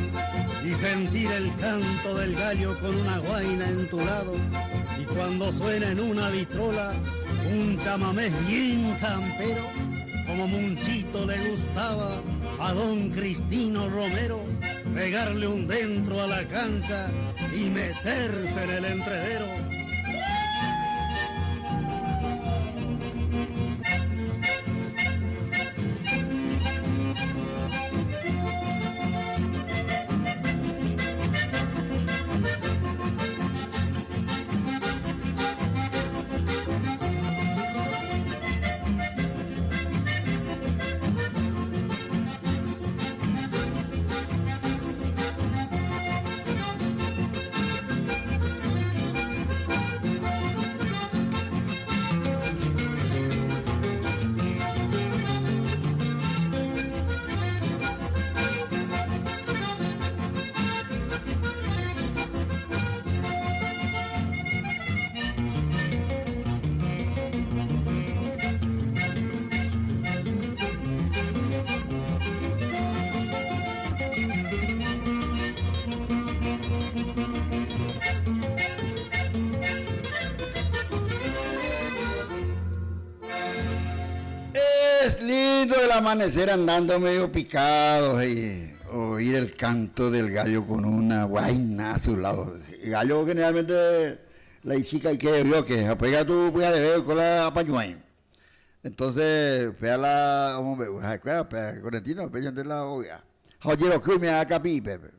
y sentir el canto del gallo con una guaina en tu lado. Y cuando suena en una vitrola un chamamé bien campero, como Munchito le gustaba a don Cristino Romero, pegarle un dentro a la cancha y meterse en el entrevero. Es lindo el amanecer andando medio picado y oír el canto del gallo con una guaina a su lado. El gallo generalmente la ichica y que vio que apega tu pyhareve oiko la apañuãi. Entonces, upéva la omombe'u ha'ekuéra, upéva Correntino, upéichante la ovy'a. Ha ojeroky umi ára kapi'ipépe.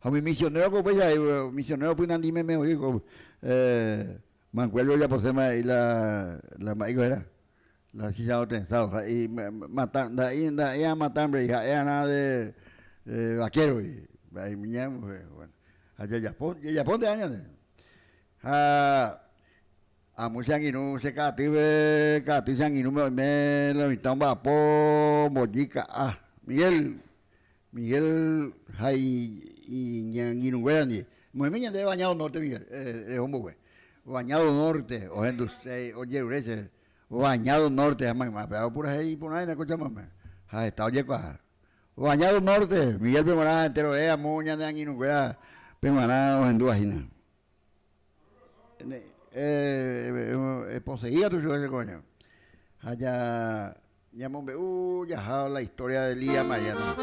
Ha umi misionero ko upéicha he'i, misionero pynandi meme voi oiko, Mancuello ojaposéma he'i la, la mba'éiko héra, la chicharrón trenzado, ha he'i mata, nda'éi, nda'éi amatambre he'i, ha'e arã de vaquero he'i, mba'e bueno, ha jajapo, jajapónte añande. Ha amo che angirũ che ka'atýpe, ka'aty che angirũme oime lo mitã omba'apo mbojy ka'a, Miguel, Miguel ha iñangirũnguéra ndive. Oime ñande Bañado Norte, Miguel, reho mboyve. Bañado Norte, ohenduse, ojerure chéve. Bañado Norte ha mayma, péva opurahéi iporã hína ko chamame. Ha heta ojekuaa. Bañado Norte, Miguel-pe g̃uarã enterove amo ñane angirũnguéra pe g̃uarã ohendúva hína. Eposeí katu chupe che koño. Ha ja ñamombe'u jaha la historia de Lía Mariana.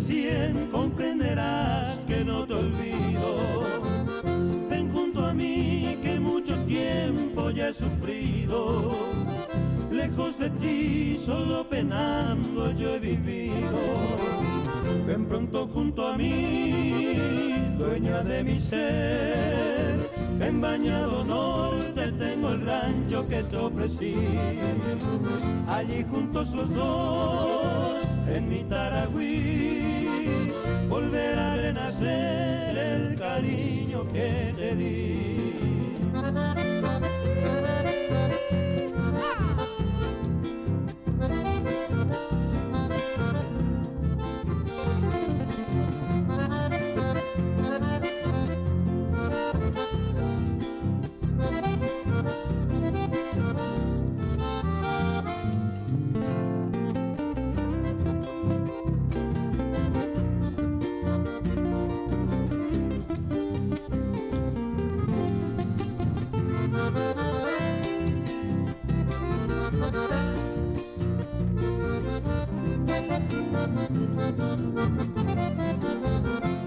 Recién comprenderás que no te olvido. Ven junto a mí que mucho tiempo ya he sufrido. Lejos de ti, solo penando yo he vivido. Ven pronto junto a mí, dueña de mi ser. En Bañado Norte tengo el rancho que te ofrecí. Allí juntos los dos, en mi Taragüí, volver a renacer el cariño que te di.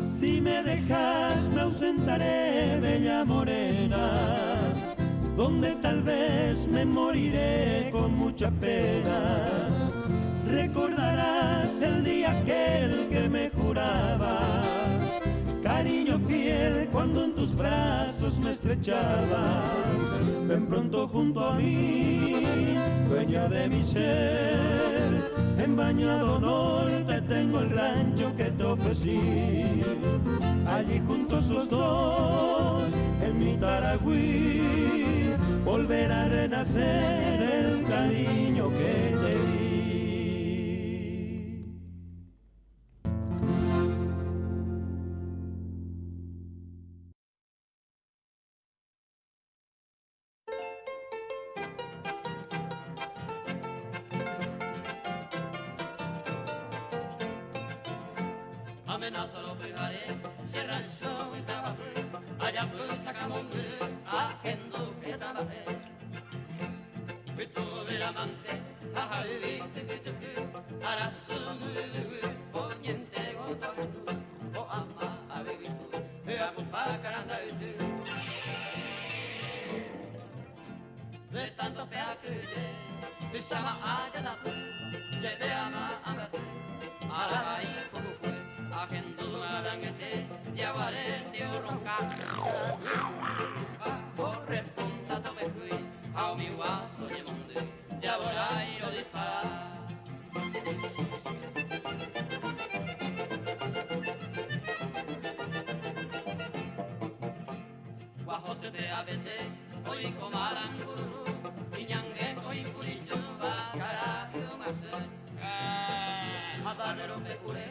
Si me dejas me ausentaré, bella morena, donde tal vez me moriré con mucha pena. Recordarás el día aquel que me jurabas, cariño fiel cuando en tus brazos me estrechabas. Ven pronto junto a mí, dueña de mi ser. En Bañado Norte tengo el rancho que te ofrecí. Allí juntos los dos, en mi Taragüí, volver a renacer el cariño que te di. Amenaza lo pegaré, cierra el show y trabajé, allá pues sacamos agendo que trabajé. Y todo el amante, jaja, y te que te que, arasu, poniente, goto, o ama, a bebitu, e a pupa, caranda, y te. De tanto pea que ye, y sama allá da, lleve ama, ama, arabai, como fue. Agendo arangete, yaguarete o ronca. Corre punta tope fui, a mi guaso yemonde, ya volar disparar. Guajote pe abete, hoy comaranguru, iñangue coi curillo, va carajo mase. Abarrero pe cure,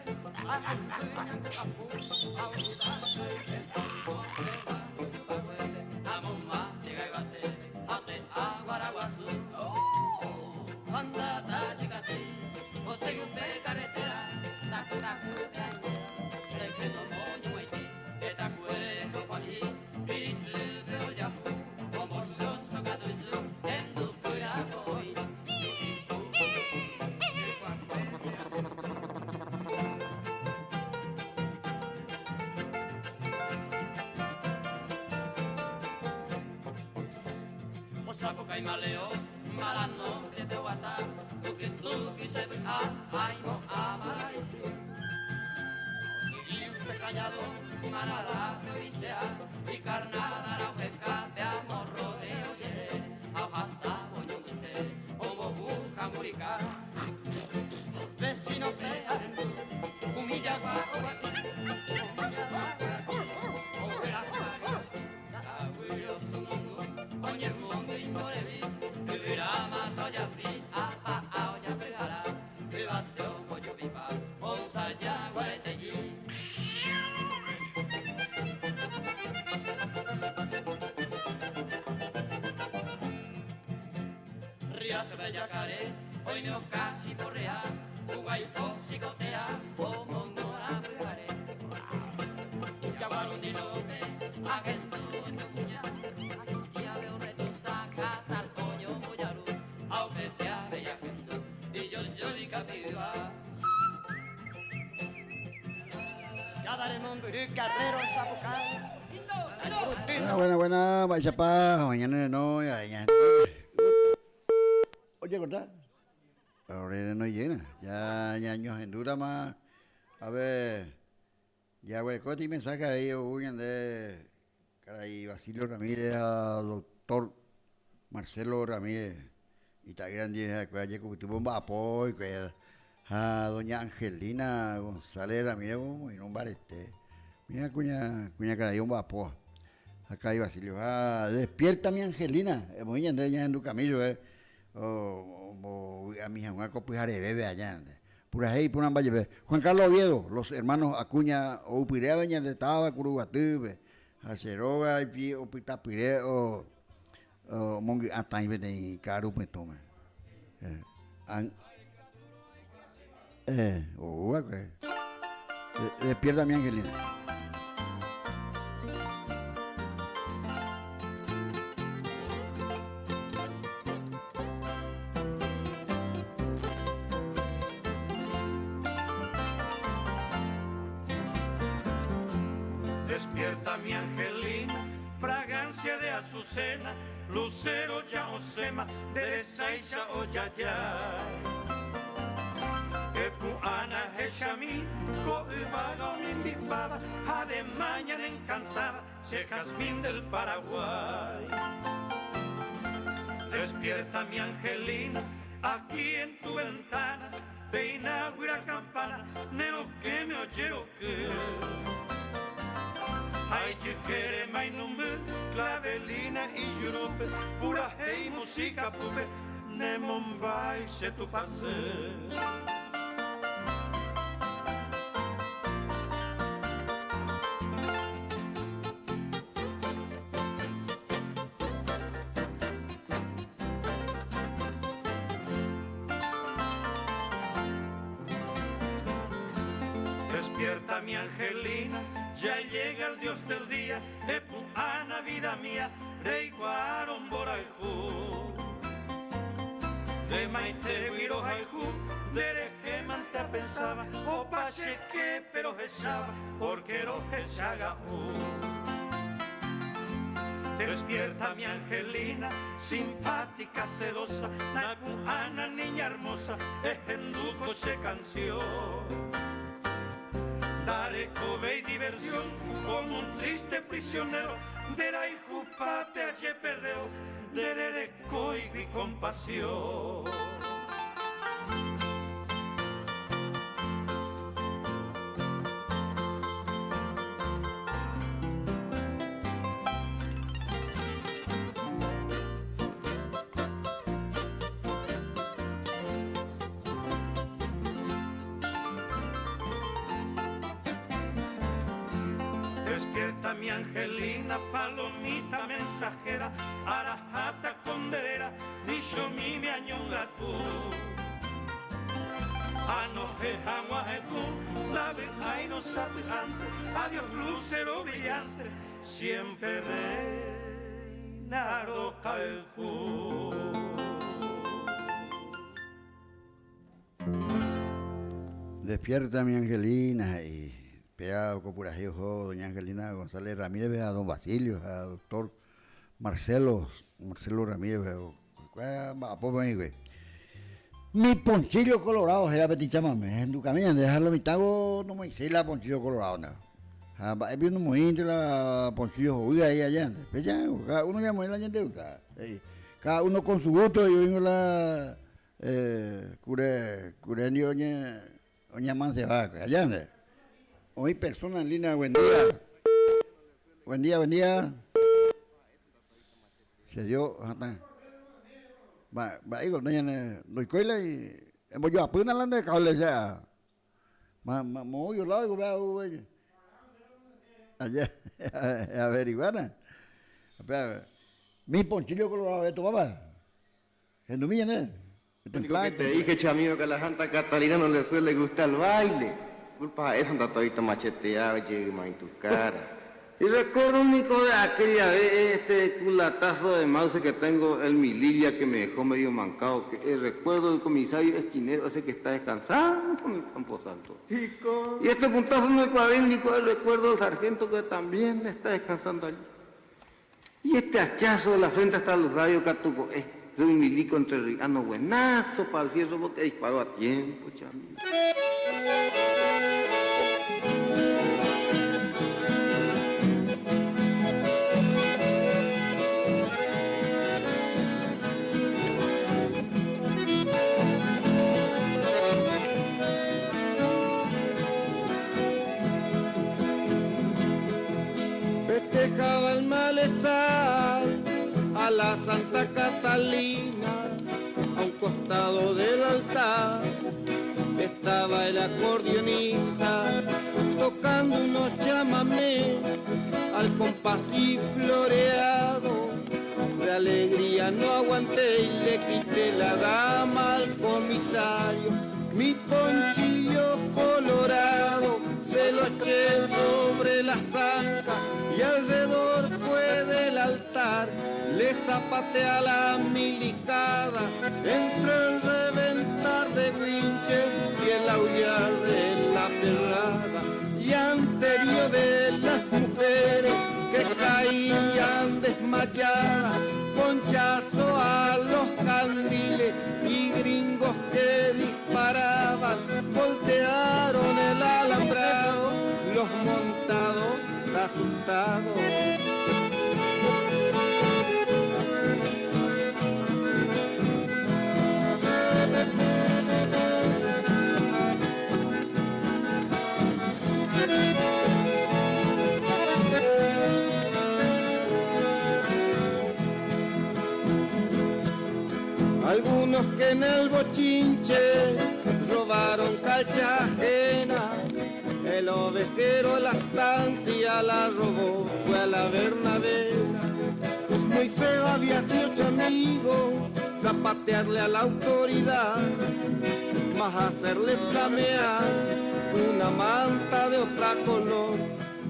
Sapo maleo, mala noche te guata, tuki tuki se ve a, ay mo amaraisi. Y callado, malada me y carnada la ojeca, pe amorro de oye, a pasa boñonte, como buja murica. Vecino pe humilla guapo, humilla guapo, Yacaré, hoy me casi porrea, uguay psicotea, como no la pujaré. Yaguarundinope, agentú en tu puña, ya veo reto saca, salcoño, boyaru, aupetea, bella gente, y yo, yo, y capiva. Buena, buena, buena, mba'éichapa oĩñane renói aĩña Oje corta. Ore renói jeýna. Ya ñañohendútama. A ver, jaguereko peteĩ mensaje avei ou ñande karai Basilio Ramírez ha doctor Marcelo Ramírez ita'ýra ndive ha'ekuéra jekupytýpe omba'apo hikuái ha doña Angelina González Ramírez omoirũ mbarete. Mira kuña kuñakarai omba'apóva. Ha karai Basilio ha despierta mi Angelina, emoĩ ñande ñahendu camillo ombovy'ami hag̃ua ko pyharevépe aja ñande. Purahéi iporãmba jepe. Juan Carlos Oviedo, los hermanos Acuña oupyre ave ñande táva Kuruguatýpe ha che róga ipi opytapyre omongy'atãi peteĩ ka'aru pytũme. Ou va'ekue. Despierta mi Angelina. Despierta mi Angelina, fragancia de azucena, lucero ya osema, derecha o ya ya. Epu'ãna hechami, ko yvága omimbipáva, ha de mañana encantaba, che jazmín del Paraguay. Despierta mi angelina, aquí en tu ventana, peina guyra campana, nero que me oyero que. Ha ijykére mainumby, clavelina ijurúpe, purahéi música púpe, nemombáy che tupãsy. Despierta mi angelina, ya llega el Dios del día, epu'ãna vida mía, reikuaárõ mborayhu. De maitégui rohayhu, nderehe mante apensáva, opa che képe rohecháva, porque rohechaga'u. Despierta mi angelina, simpática, sedosa, napu'ãna niña hermosa, ehendu ko che canción. Ndarekovéi diversión, como un triste prisionero, nderayhupápe ajeperdeo, ndererekóigui compasión. Despierta mi angelina, palomita mensajera, arahata konderera, michomíme añongatu. Anohẽ hag̃ua hekũ, ndavy'áirõ sapy'ánte, adiós lucero brillante, siempre reina rohayhu. Despierta mi Angelina, he'i péva ko purahéi oho doña Angelina González Ramírez-pe ha don Basilio ha doctor Marcelo, Marcelo Ramírez-pe hikuái mba'apópe oĩ hikuái. Mi ponchillo colorado héra peteĩ chamame, hendukami ñande ha lo mitãko nomoĩséi la ponchillo colorado nde. Ha mba'épi nomoĩnte la ponchillo hovy ahí allá nde. Péicha cada uno ñamoĩ la ñande gusta, he'i. Cada uno con su gusto he'i oĩngo la Kure, kure ndio oñe, oñeamanseva va'ekue. Allá nde. Oĩ persona en línea, buen día. Buen día, buen día. Se dio hatã. Mba'e, mba'éiko ñane ndoikói la embojoapýna la nde cable che a. Ma, ma, moõgui olado oiko péva ou Allá, averiguána. Péva, mi ponchillo colorado etomapa. Hendumi ñane, Único que te dije, che amigo, que a la Santa Catalina no le suele gustar el baile. Culpa ha'e Santa Tavita macheteado jeyma en tu cara. Y recuerdo único de aquella vez este culatazo de mouse que tengo en mi Lilia que me dejó medio mancado, que el recuerdo del comisario esquinero ese que está descansando en el Campo Santo. Y este puntazo en el cuadrínico el recuerdo del sargento que también está descansando allí. Y este hachazo de la frente hasta los rayos catuco, de un milico entrerriano buenazo para el fierro porque disparó a tiempo, chamigo. Festejaba el malezal a la Santa Catalina, a un costado del altar estaba el acordeonista tocando unos chamamé al compás y floreado. De alegría no aguanté y le quité la dama al comisario. Mi ponchillo colorado se lo eché sobre la zanca y alrededor fue del altar. Le zapateé a la milicada entre el reventar de Winchell y el aullar de la perrada. Y anterior de las mujeres que caían desmayadas, ponchazo a los candiles y gringos que disparaban, voltearon el alambrado, los montados asustados. Algunos que en el bochinche robaron calcha ajena, el ovejero la estancia la robó, fue a la Bernabela. Muy feo había sido chamigo, zapatearle a la autoridad, más hacerle flamear una manta de otra color.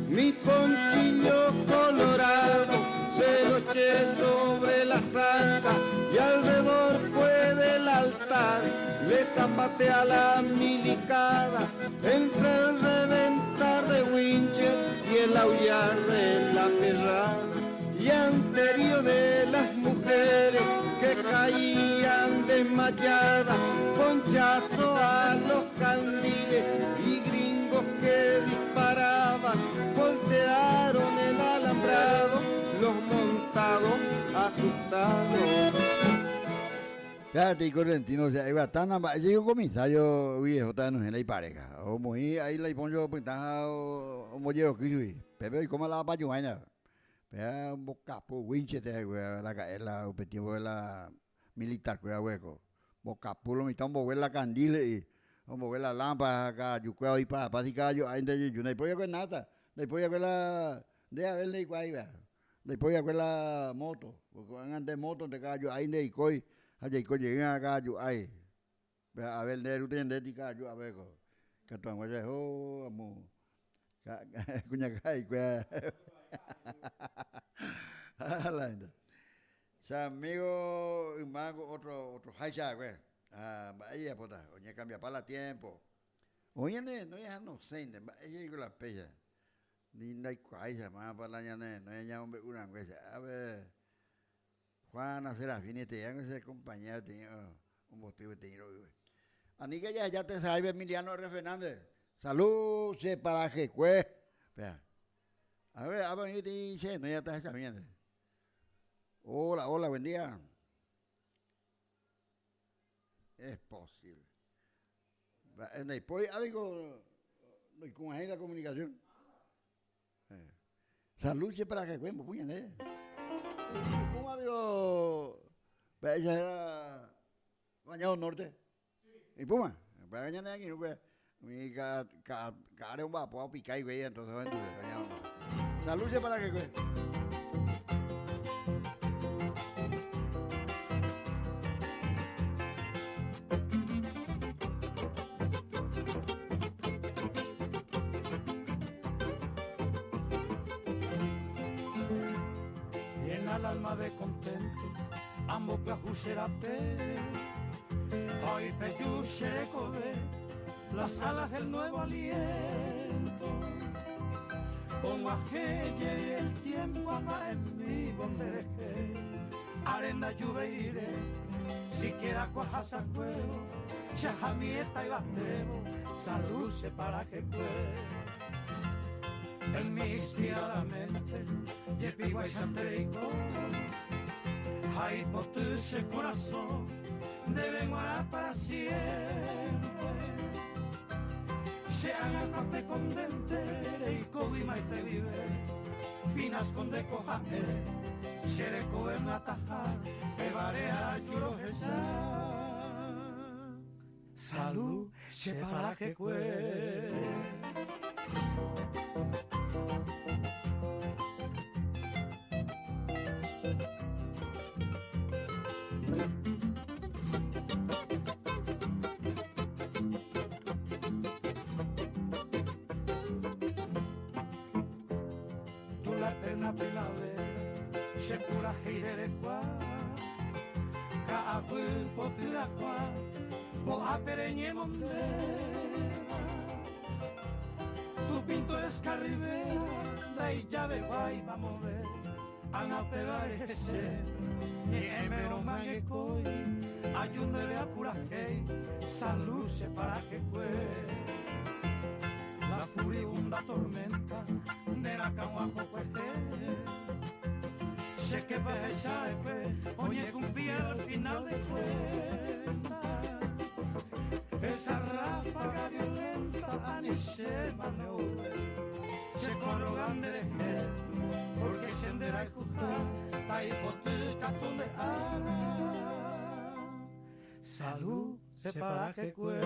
Mi ponchillo colorado se lo eché sobre la zanca y alrededor fue del altar. Le zapateé a la milicada entre el reventar de Winchell y el aullar de la perrada. Y anterior de las mujeres que caían desmayadas, ponchazo a los candiles y gringos que disparaban, voltearon el alambrado, los montados asustados. Fíjate, Correntino, o sea, iba tan llegó comisario viejo, está en la pareja. O muy ahí la pongo pintaja o molleo que Pepe, ¿y cómo la va a Pea un bocapo, winche te la caer la tiempo de la militar, cuida hueco. Bocapo lo mitad un la candile y un la lámpara acá, yo cuido y para para y yo ahí de yo no hay con nada, no hay con la de a ver de igual no hay con la moto, porque van de moto de acá yo ahí de icoi, allá icoi llegan acá yo ahí. A ver de usted de tica yo a ver que tu amo oh amo. Cuña kai cuya. Sa amigo mango otro otro hacha güey. Ah, ella pota, oña cambia para la tiempo. Oye, no ya no sé, ella digo la pella. Ni na cuaisa más para la ñane, no ya hombre una güey. A ver. Juana Serafini te ya se compañía tenía un motivo tenía güey. Ani que ya ya te sabe Emiliano R. Fernández. Salud, se para que cue. Vea. A ver, a ver, dice, no ya está esa mierda. Hola, hola, buen día. Es posible. En el algo, con ahí la comunicación. Salud para que cuembo, puña, ¿Cómo amigo? Ella era Bañado Norte. Y Puma, para ganar aquí, no pues. Mi ca ca ca un vapo a picar y güey, entonces Bañado Norte. Salud para que cuembo. Llena el alma de contento, ambopyahu che rape. Ha oipeju che rekove las alas del nuevo aliento. Og̃uahẽ jey el tiempo ama'ẽmívo nderehe, are ndajuveire, siquiera ko ahasakuévo, che ahamiéta yvatévo, salud che parajekue. En mi inspirada mente jepiguáichante reiko, ha ipoty che korasõ ndéve g̃uarã para siempre. Che ág̃a kondente reikógui maite guive, Pinasco ndéko ha'e che rekove myataha, pévare aju rohecha. Salud che parajekue. Tú la eterna primavera, che purahéi rerekua, ka'aguy poty rakua, po'ápe reñemondéva. Tu pintoresca ribera, ndaijaveguái mamove, ág̃a upéva rehe che ñe'ẽme romangekói, aju ndéve apurahéi, salud che parajekue. La furibunda tormenta ne rakãgua kokuehe, che képe ahecha'ekue oñekumplía al final de cuenta. Esa ráfaga violenta ani che maneove, che korroga nderehe, porque che nderayhuha taipoty katu nde ára. Salud che parajekue.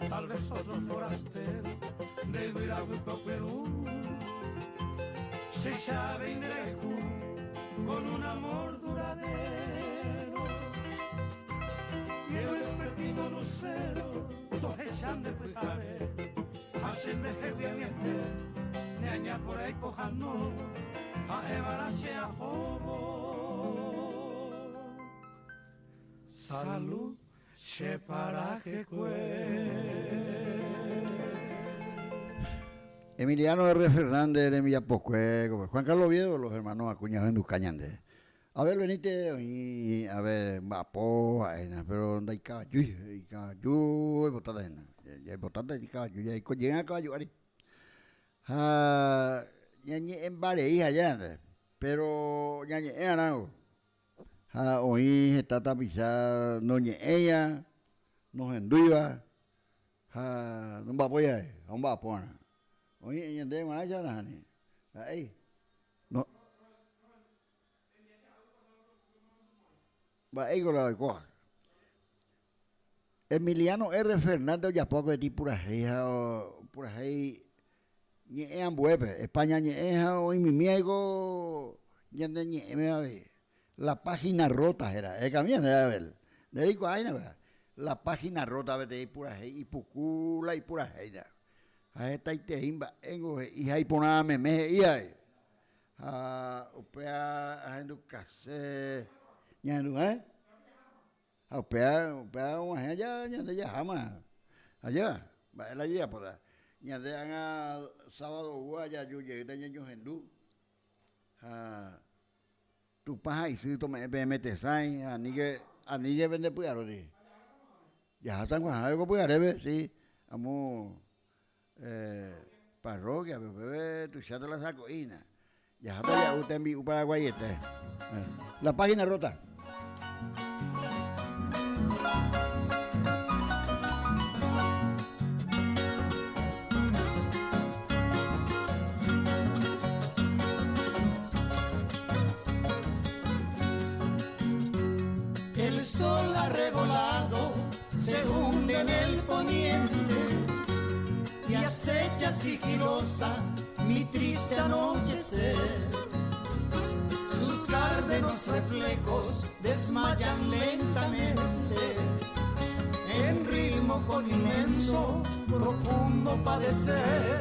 Tal vez otro forastero de yvyraguýpe ogueru Chéicha avei nderayhu con un amor duradero Y el vespertino lucero tohecha nde pyhare Ha che ndehegui amiete ne aña por ahí pohano Ha'évarã che ahóvo Salud Che parajekue. Emiliano R. Fernández rembiapokue, Juan Carlos Oviedo, los hermanos Acuña ohenduka ñande. Abel Benítez oĩ ave mba'apo ha'e hína, pero ndaikavajúi, ikavaju oipotáta hína, jaipotáta ikavaju, jaiko jeýrã kavaju ári. Ha ñañe'ẽmbarei aja ñande, pero ñañe'ẽ'arã. Ha oĩ heta tapicha noñe'ẽiva, nohendúiva ha nomba'apói jave, ha omba'apo va'erã. Oĩ ñandéve g̃uarãicha nahániri. Ha'éi. No. Mba'éiko la oikóva. Emiliano R. Fernández ojapo va'ekue peteĩ purahéi ha purahéi ñe'ẽ ambuépe, España ñe'ẽ ha oĩmimíaiko ñane ñe'ẽme avei. La página rota héra. Ekamia nde Abel. Nde reikuaáina péva. La página rota peteĩ purahéi ipuku la ipurahéina. Ha hetaiterei mba'éngo he'i ha iporã meme he'i avei. Ha upéva ahendukase ñahendu eh? Ha upéva, upéva og̃uahẽ aja ñande jaháma. Ajépa, mba'e la jajapóta. Ñande ág̃a sábado oúva jaju jeýta ñañohendu. Ha Tupã ha isy tome'ẽ peẽme tesãi ha aníke, aníke pende py'aróti. Jaha San Juanhápe ko pyharépe, si, amo parroquia-pe, upépe tuicháta la sako'i hína. Jaháta ja'u tembi'u paraguaiete. La página rota. El sol arrebolado se hunde en el poniente. acecha sigilosa mi triste anochecer. Sus cárdenos reflejos desmayan lentamente en ritmo con inmenso, profundo padecer.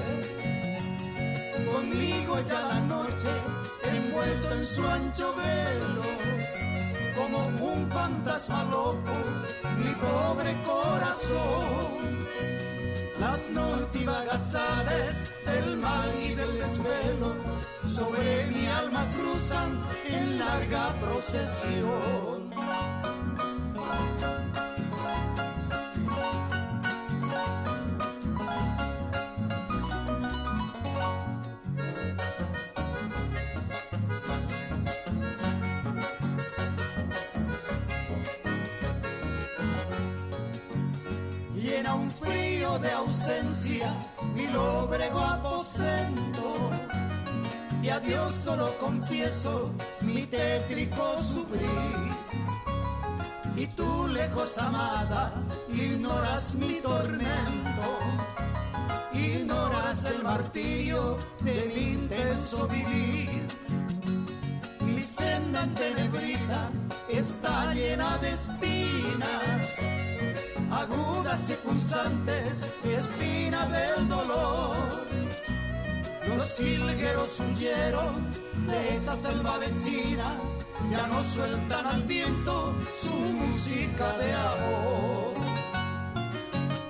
Conmigo ya la noche, envuelto en su ancho velo, como un fantasma loco, mi pobre corazón. Las noctívagas aves del mal y del desvelo sobre mi alma cruzan en larga procesión. Llena un frío de ausencia mi lóbrego aposento y a Dios solo confieso mi tétrico sufrir. Y tú lejos amada ignoras mi tormento, ignoras el martillo de mi intenso vivir. Mi senda entenebrida está llena de espinas, agudas y punzantes, espina del dolor. Los jilgueros huyeron de esa selva vecina, ya no sueltan al viento su música de amor.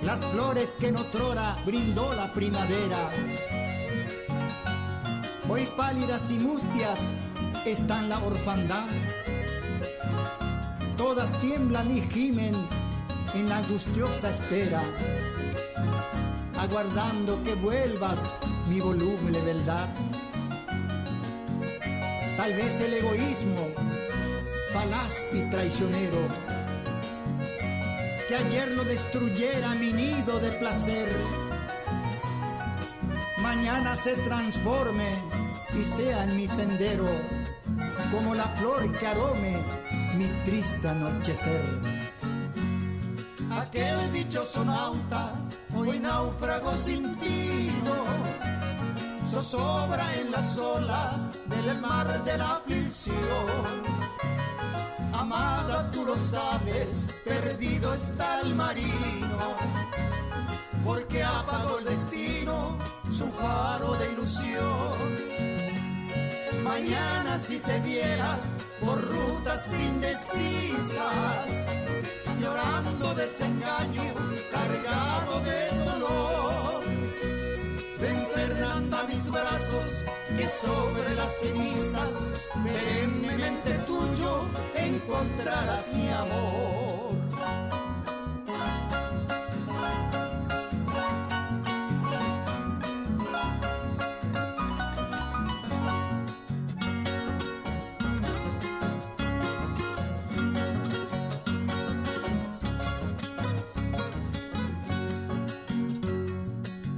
Las flores que en otrora brindó la primavera, hoy pálidas y mustias están la orfandad. Todas tiemblan y gimen en la angustiosa espera, aguardando que vuelvas mi voluble verdad. Tal vez el egoísmo, falaz y traicionero, que ayer lo destruyera mi nido de placer, mañana se transforme y sea en mi sendero como la flor que arome mi triste anochecer. Aquel dichoso nauta, hoy náufrago sin tino, zozobra en las olas del mar de la aflicción. Amada, tú lo sabes, perdido está el marino, porque apagó el destino su faro de ilusión. Mañana si te vieras por rutas indecisas, llorando desengaño, cargado de dolor. Ven Fernanda a mis brazos, que sobre las cenizas perennemente tuyo encontrarás mi amor.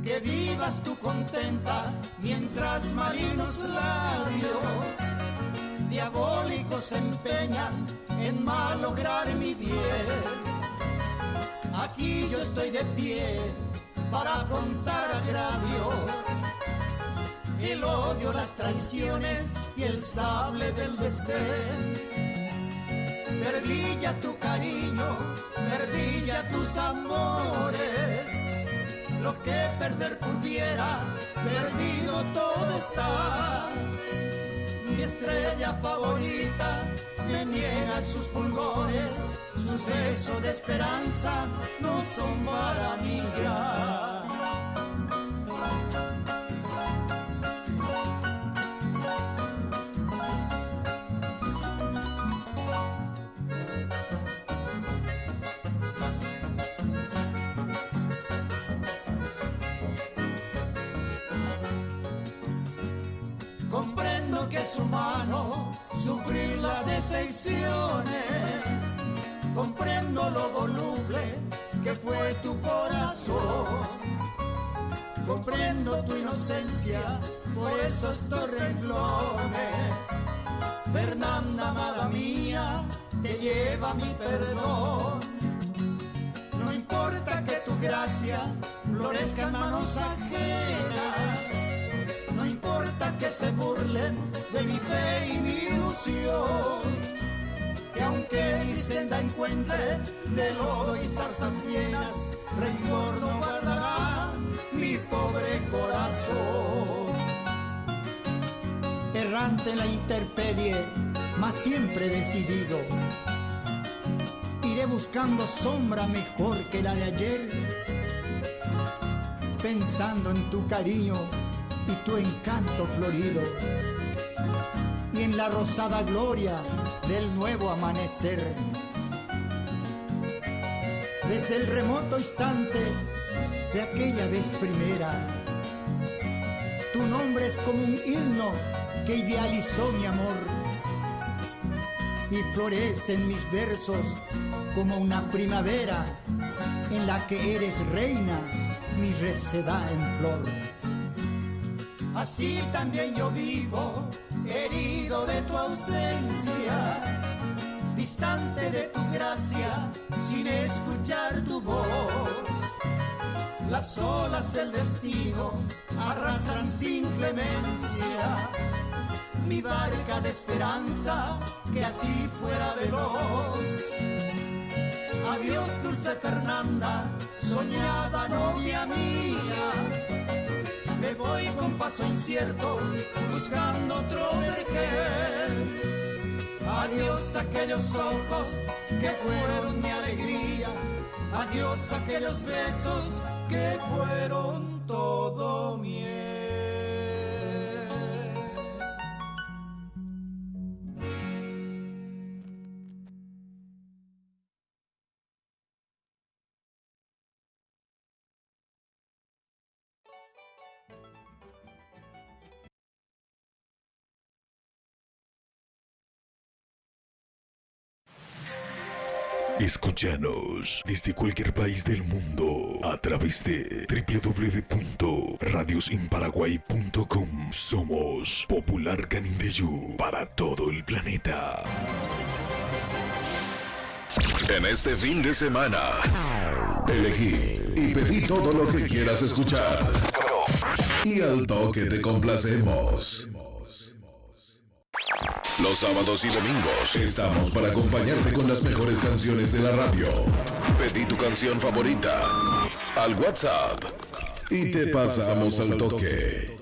Que vivas tú contenta mientras marinos labios diabólicos se empeñan en malograr mi bien. Aquí yo estoy de pie para afrontar agravios, el odio, las traiciones y el sable del desdén. Perdí ya tu cariño, perdí ya tus amores. Lo que perder pudiera, perdido todo está. Mi estrella favorita me niega sus fulgores, sus besos de esperanza no son para mí ya. Comprendo que es humano sufrir las decepciones. Comprendo lo voluble que fue tu corazón. Comprendo tu inocencia por esos dos renglones. Fernanda, amada mía, te lleva mi perdón. No importa que tu gracia florezca en manos ajenas. No importa que se burlen de mi fe y mi ilusión, que aunque mi senda encuentre de lodo y zarzas llenas, rencor no guardará mi pobre corazón. Errante en la intemperie, mas siempre decidido, iré buscando sombra mejor que la de ayer, pensando en tu cariño y tu encanto florido, y en la rosada gloria del nuevo amanecer. Desde el remoto instante de aquella vez primera, tu nombre es como un himno que idealizó mi amor y florece en mis versos como una primavera en la que eres reina, mi receda en flor. Así también yo vivo, herido de tu ausencia, distante de tu gracia, sin escuchar tu voz. Las olas del destino arrastran sin clemencia mi barca de esperanza que a ti fuera veloz. Adiós, dulce Fernanda, soñada novia mía. Me voy con paso incierto buscando otro vergel. Adiós aquellos ojos que fueron mi alegría. Adiós aquellos besos que fueron todo miel. Escúchanos desde cualquier país del mundo a través de www.radiosinparaguay.com. Somos Popular Canindeyú para todo el planeta. En este fin de semana, elegí y pedí todo lo que quieras escuchar. Y al toque te complacemos. Los sábados y domingos estamos para acompañarte con las mejores canciones de la radio. Pedí tu canción favorita al WhatsApp y te pasamos al toque.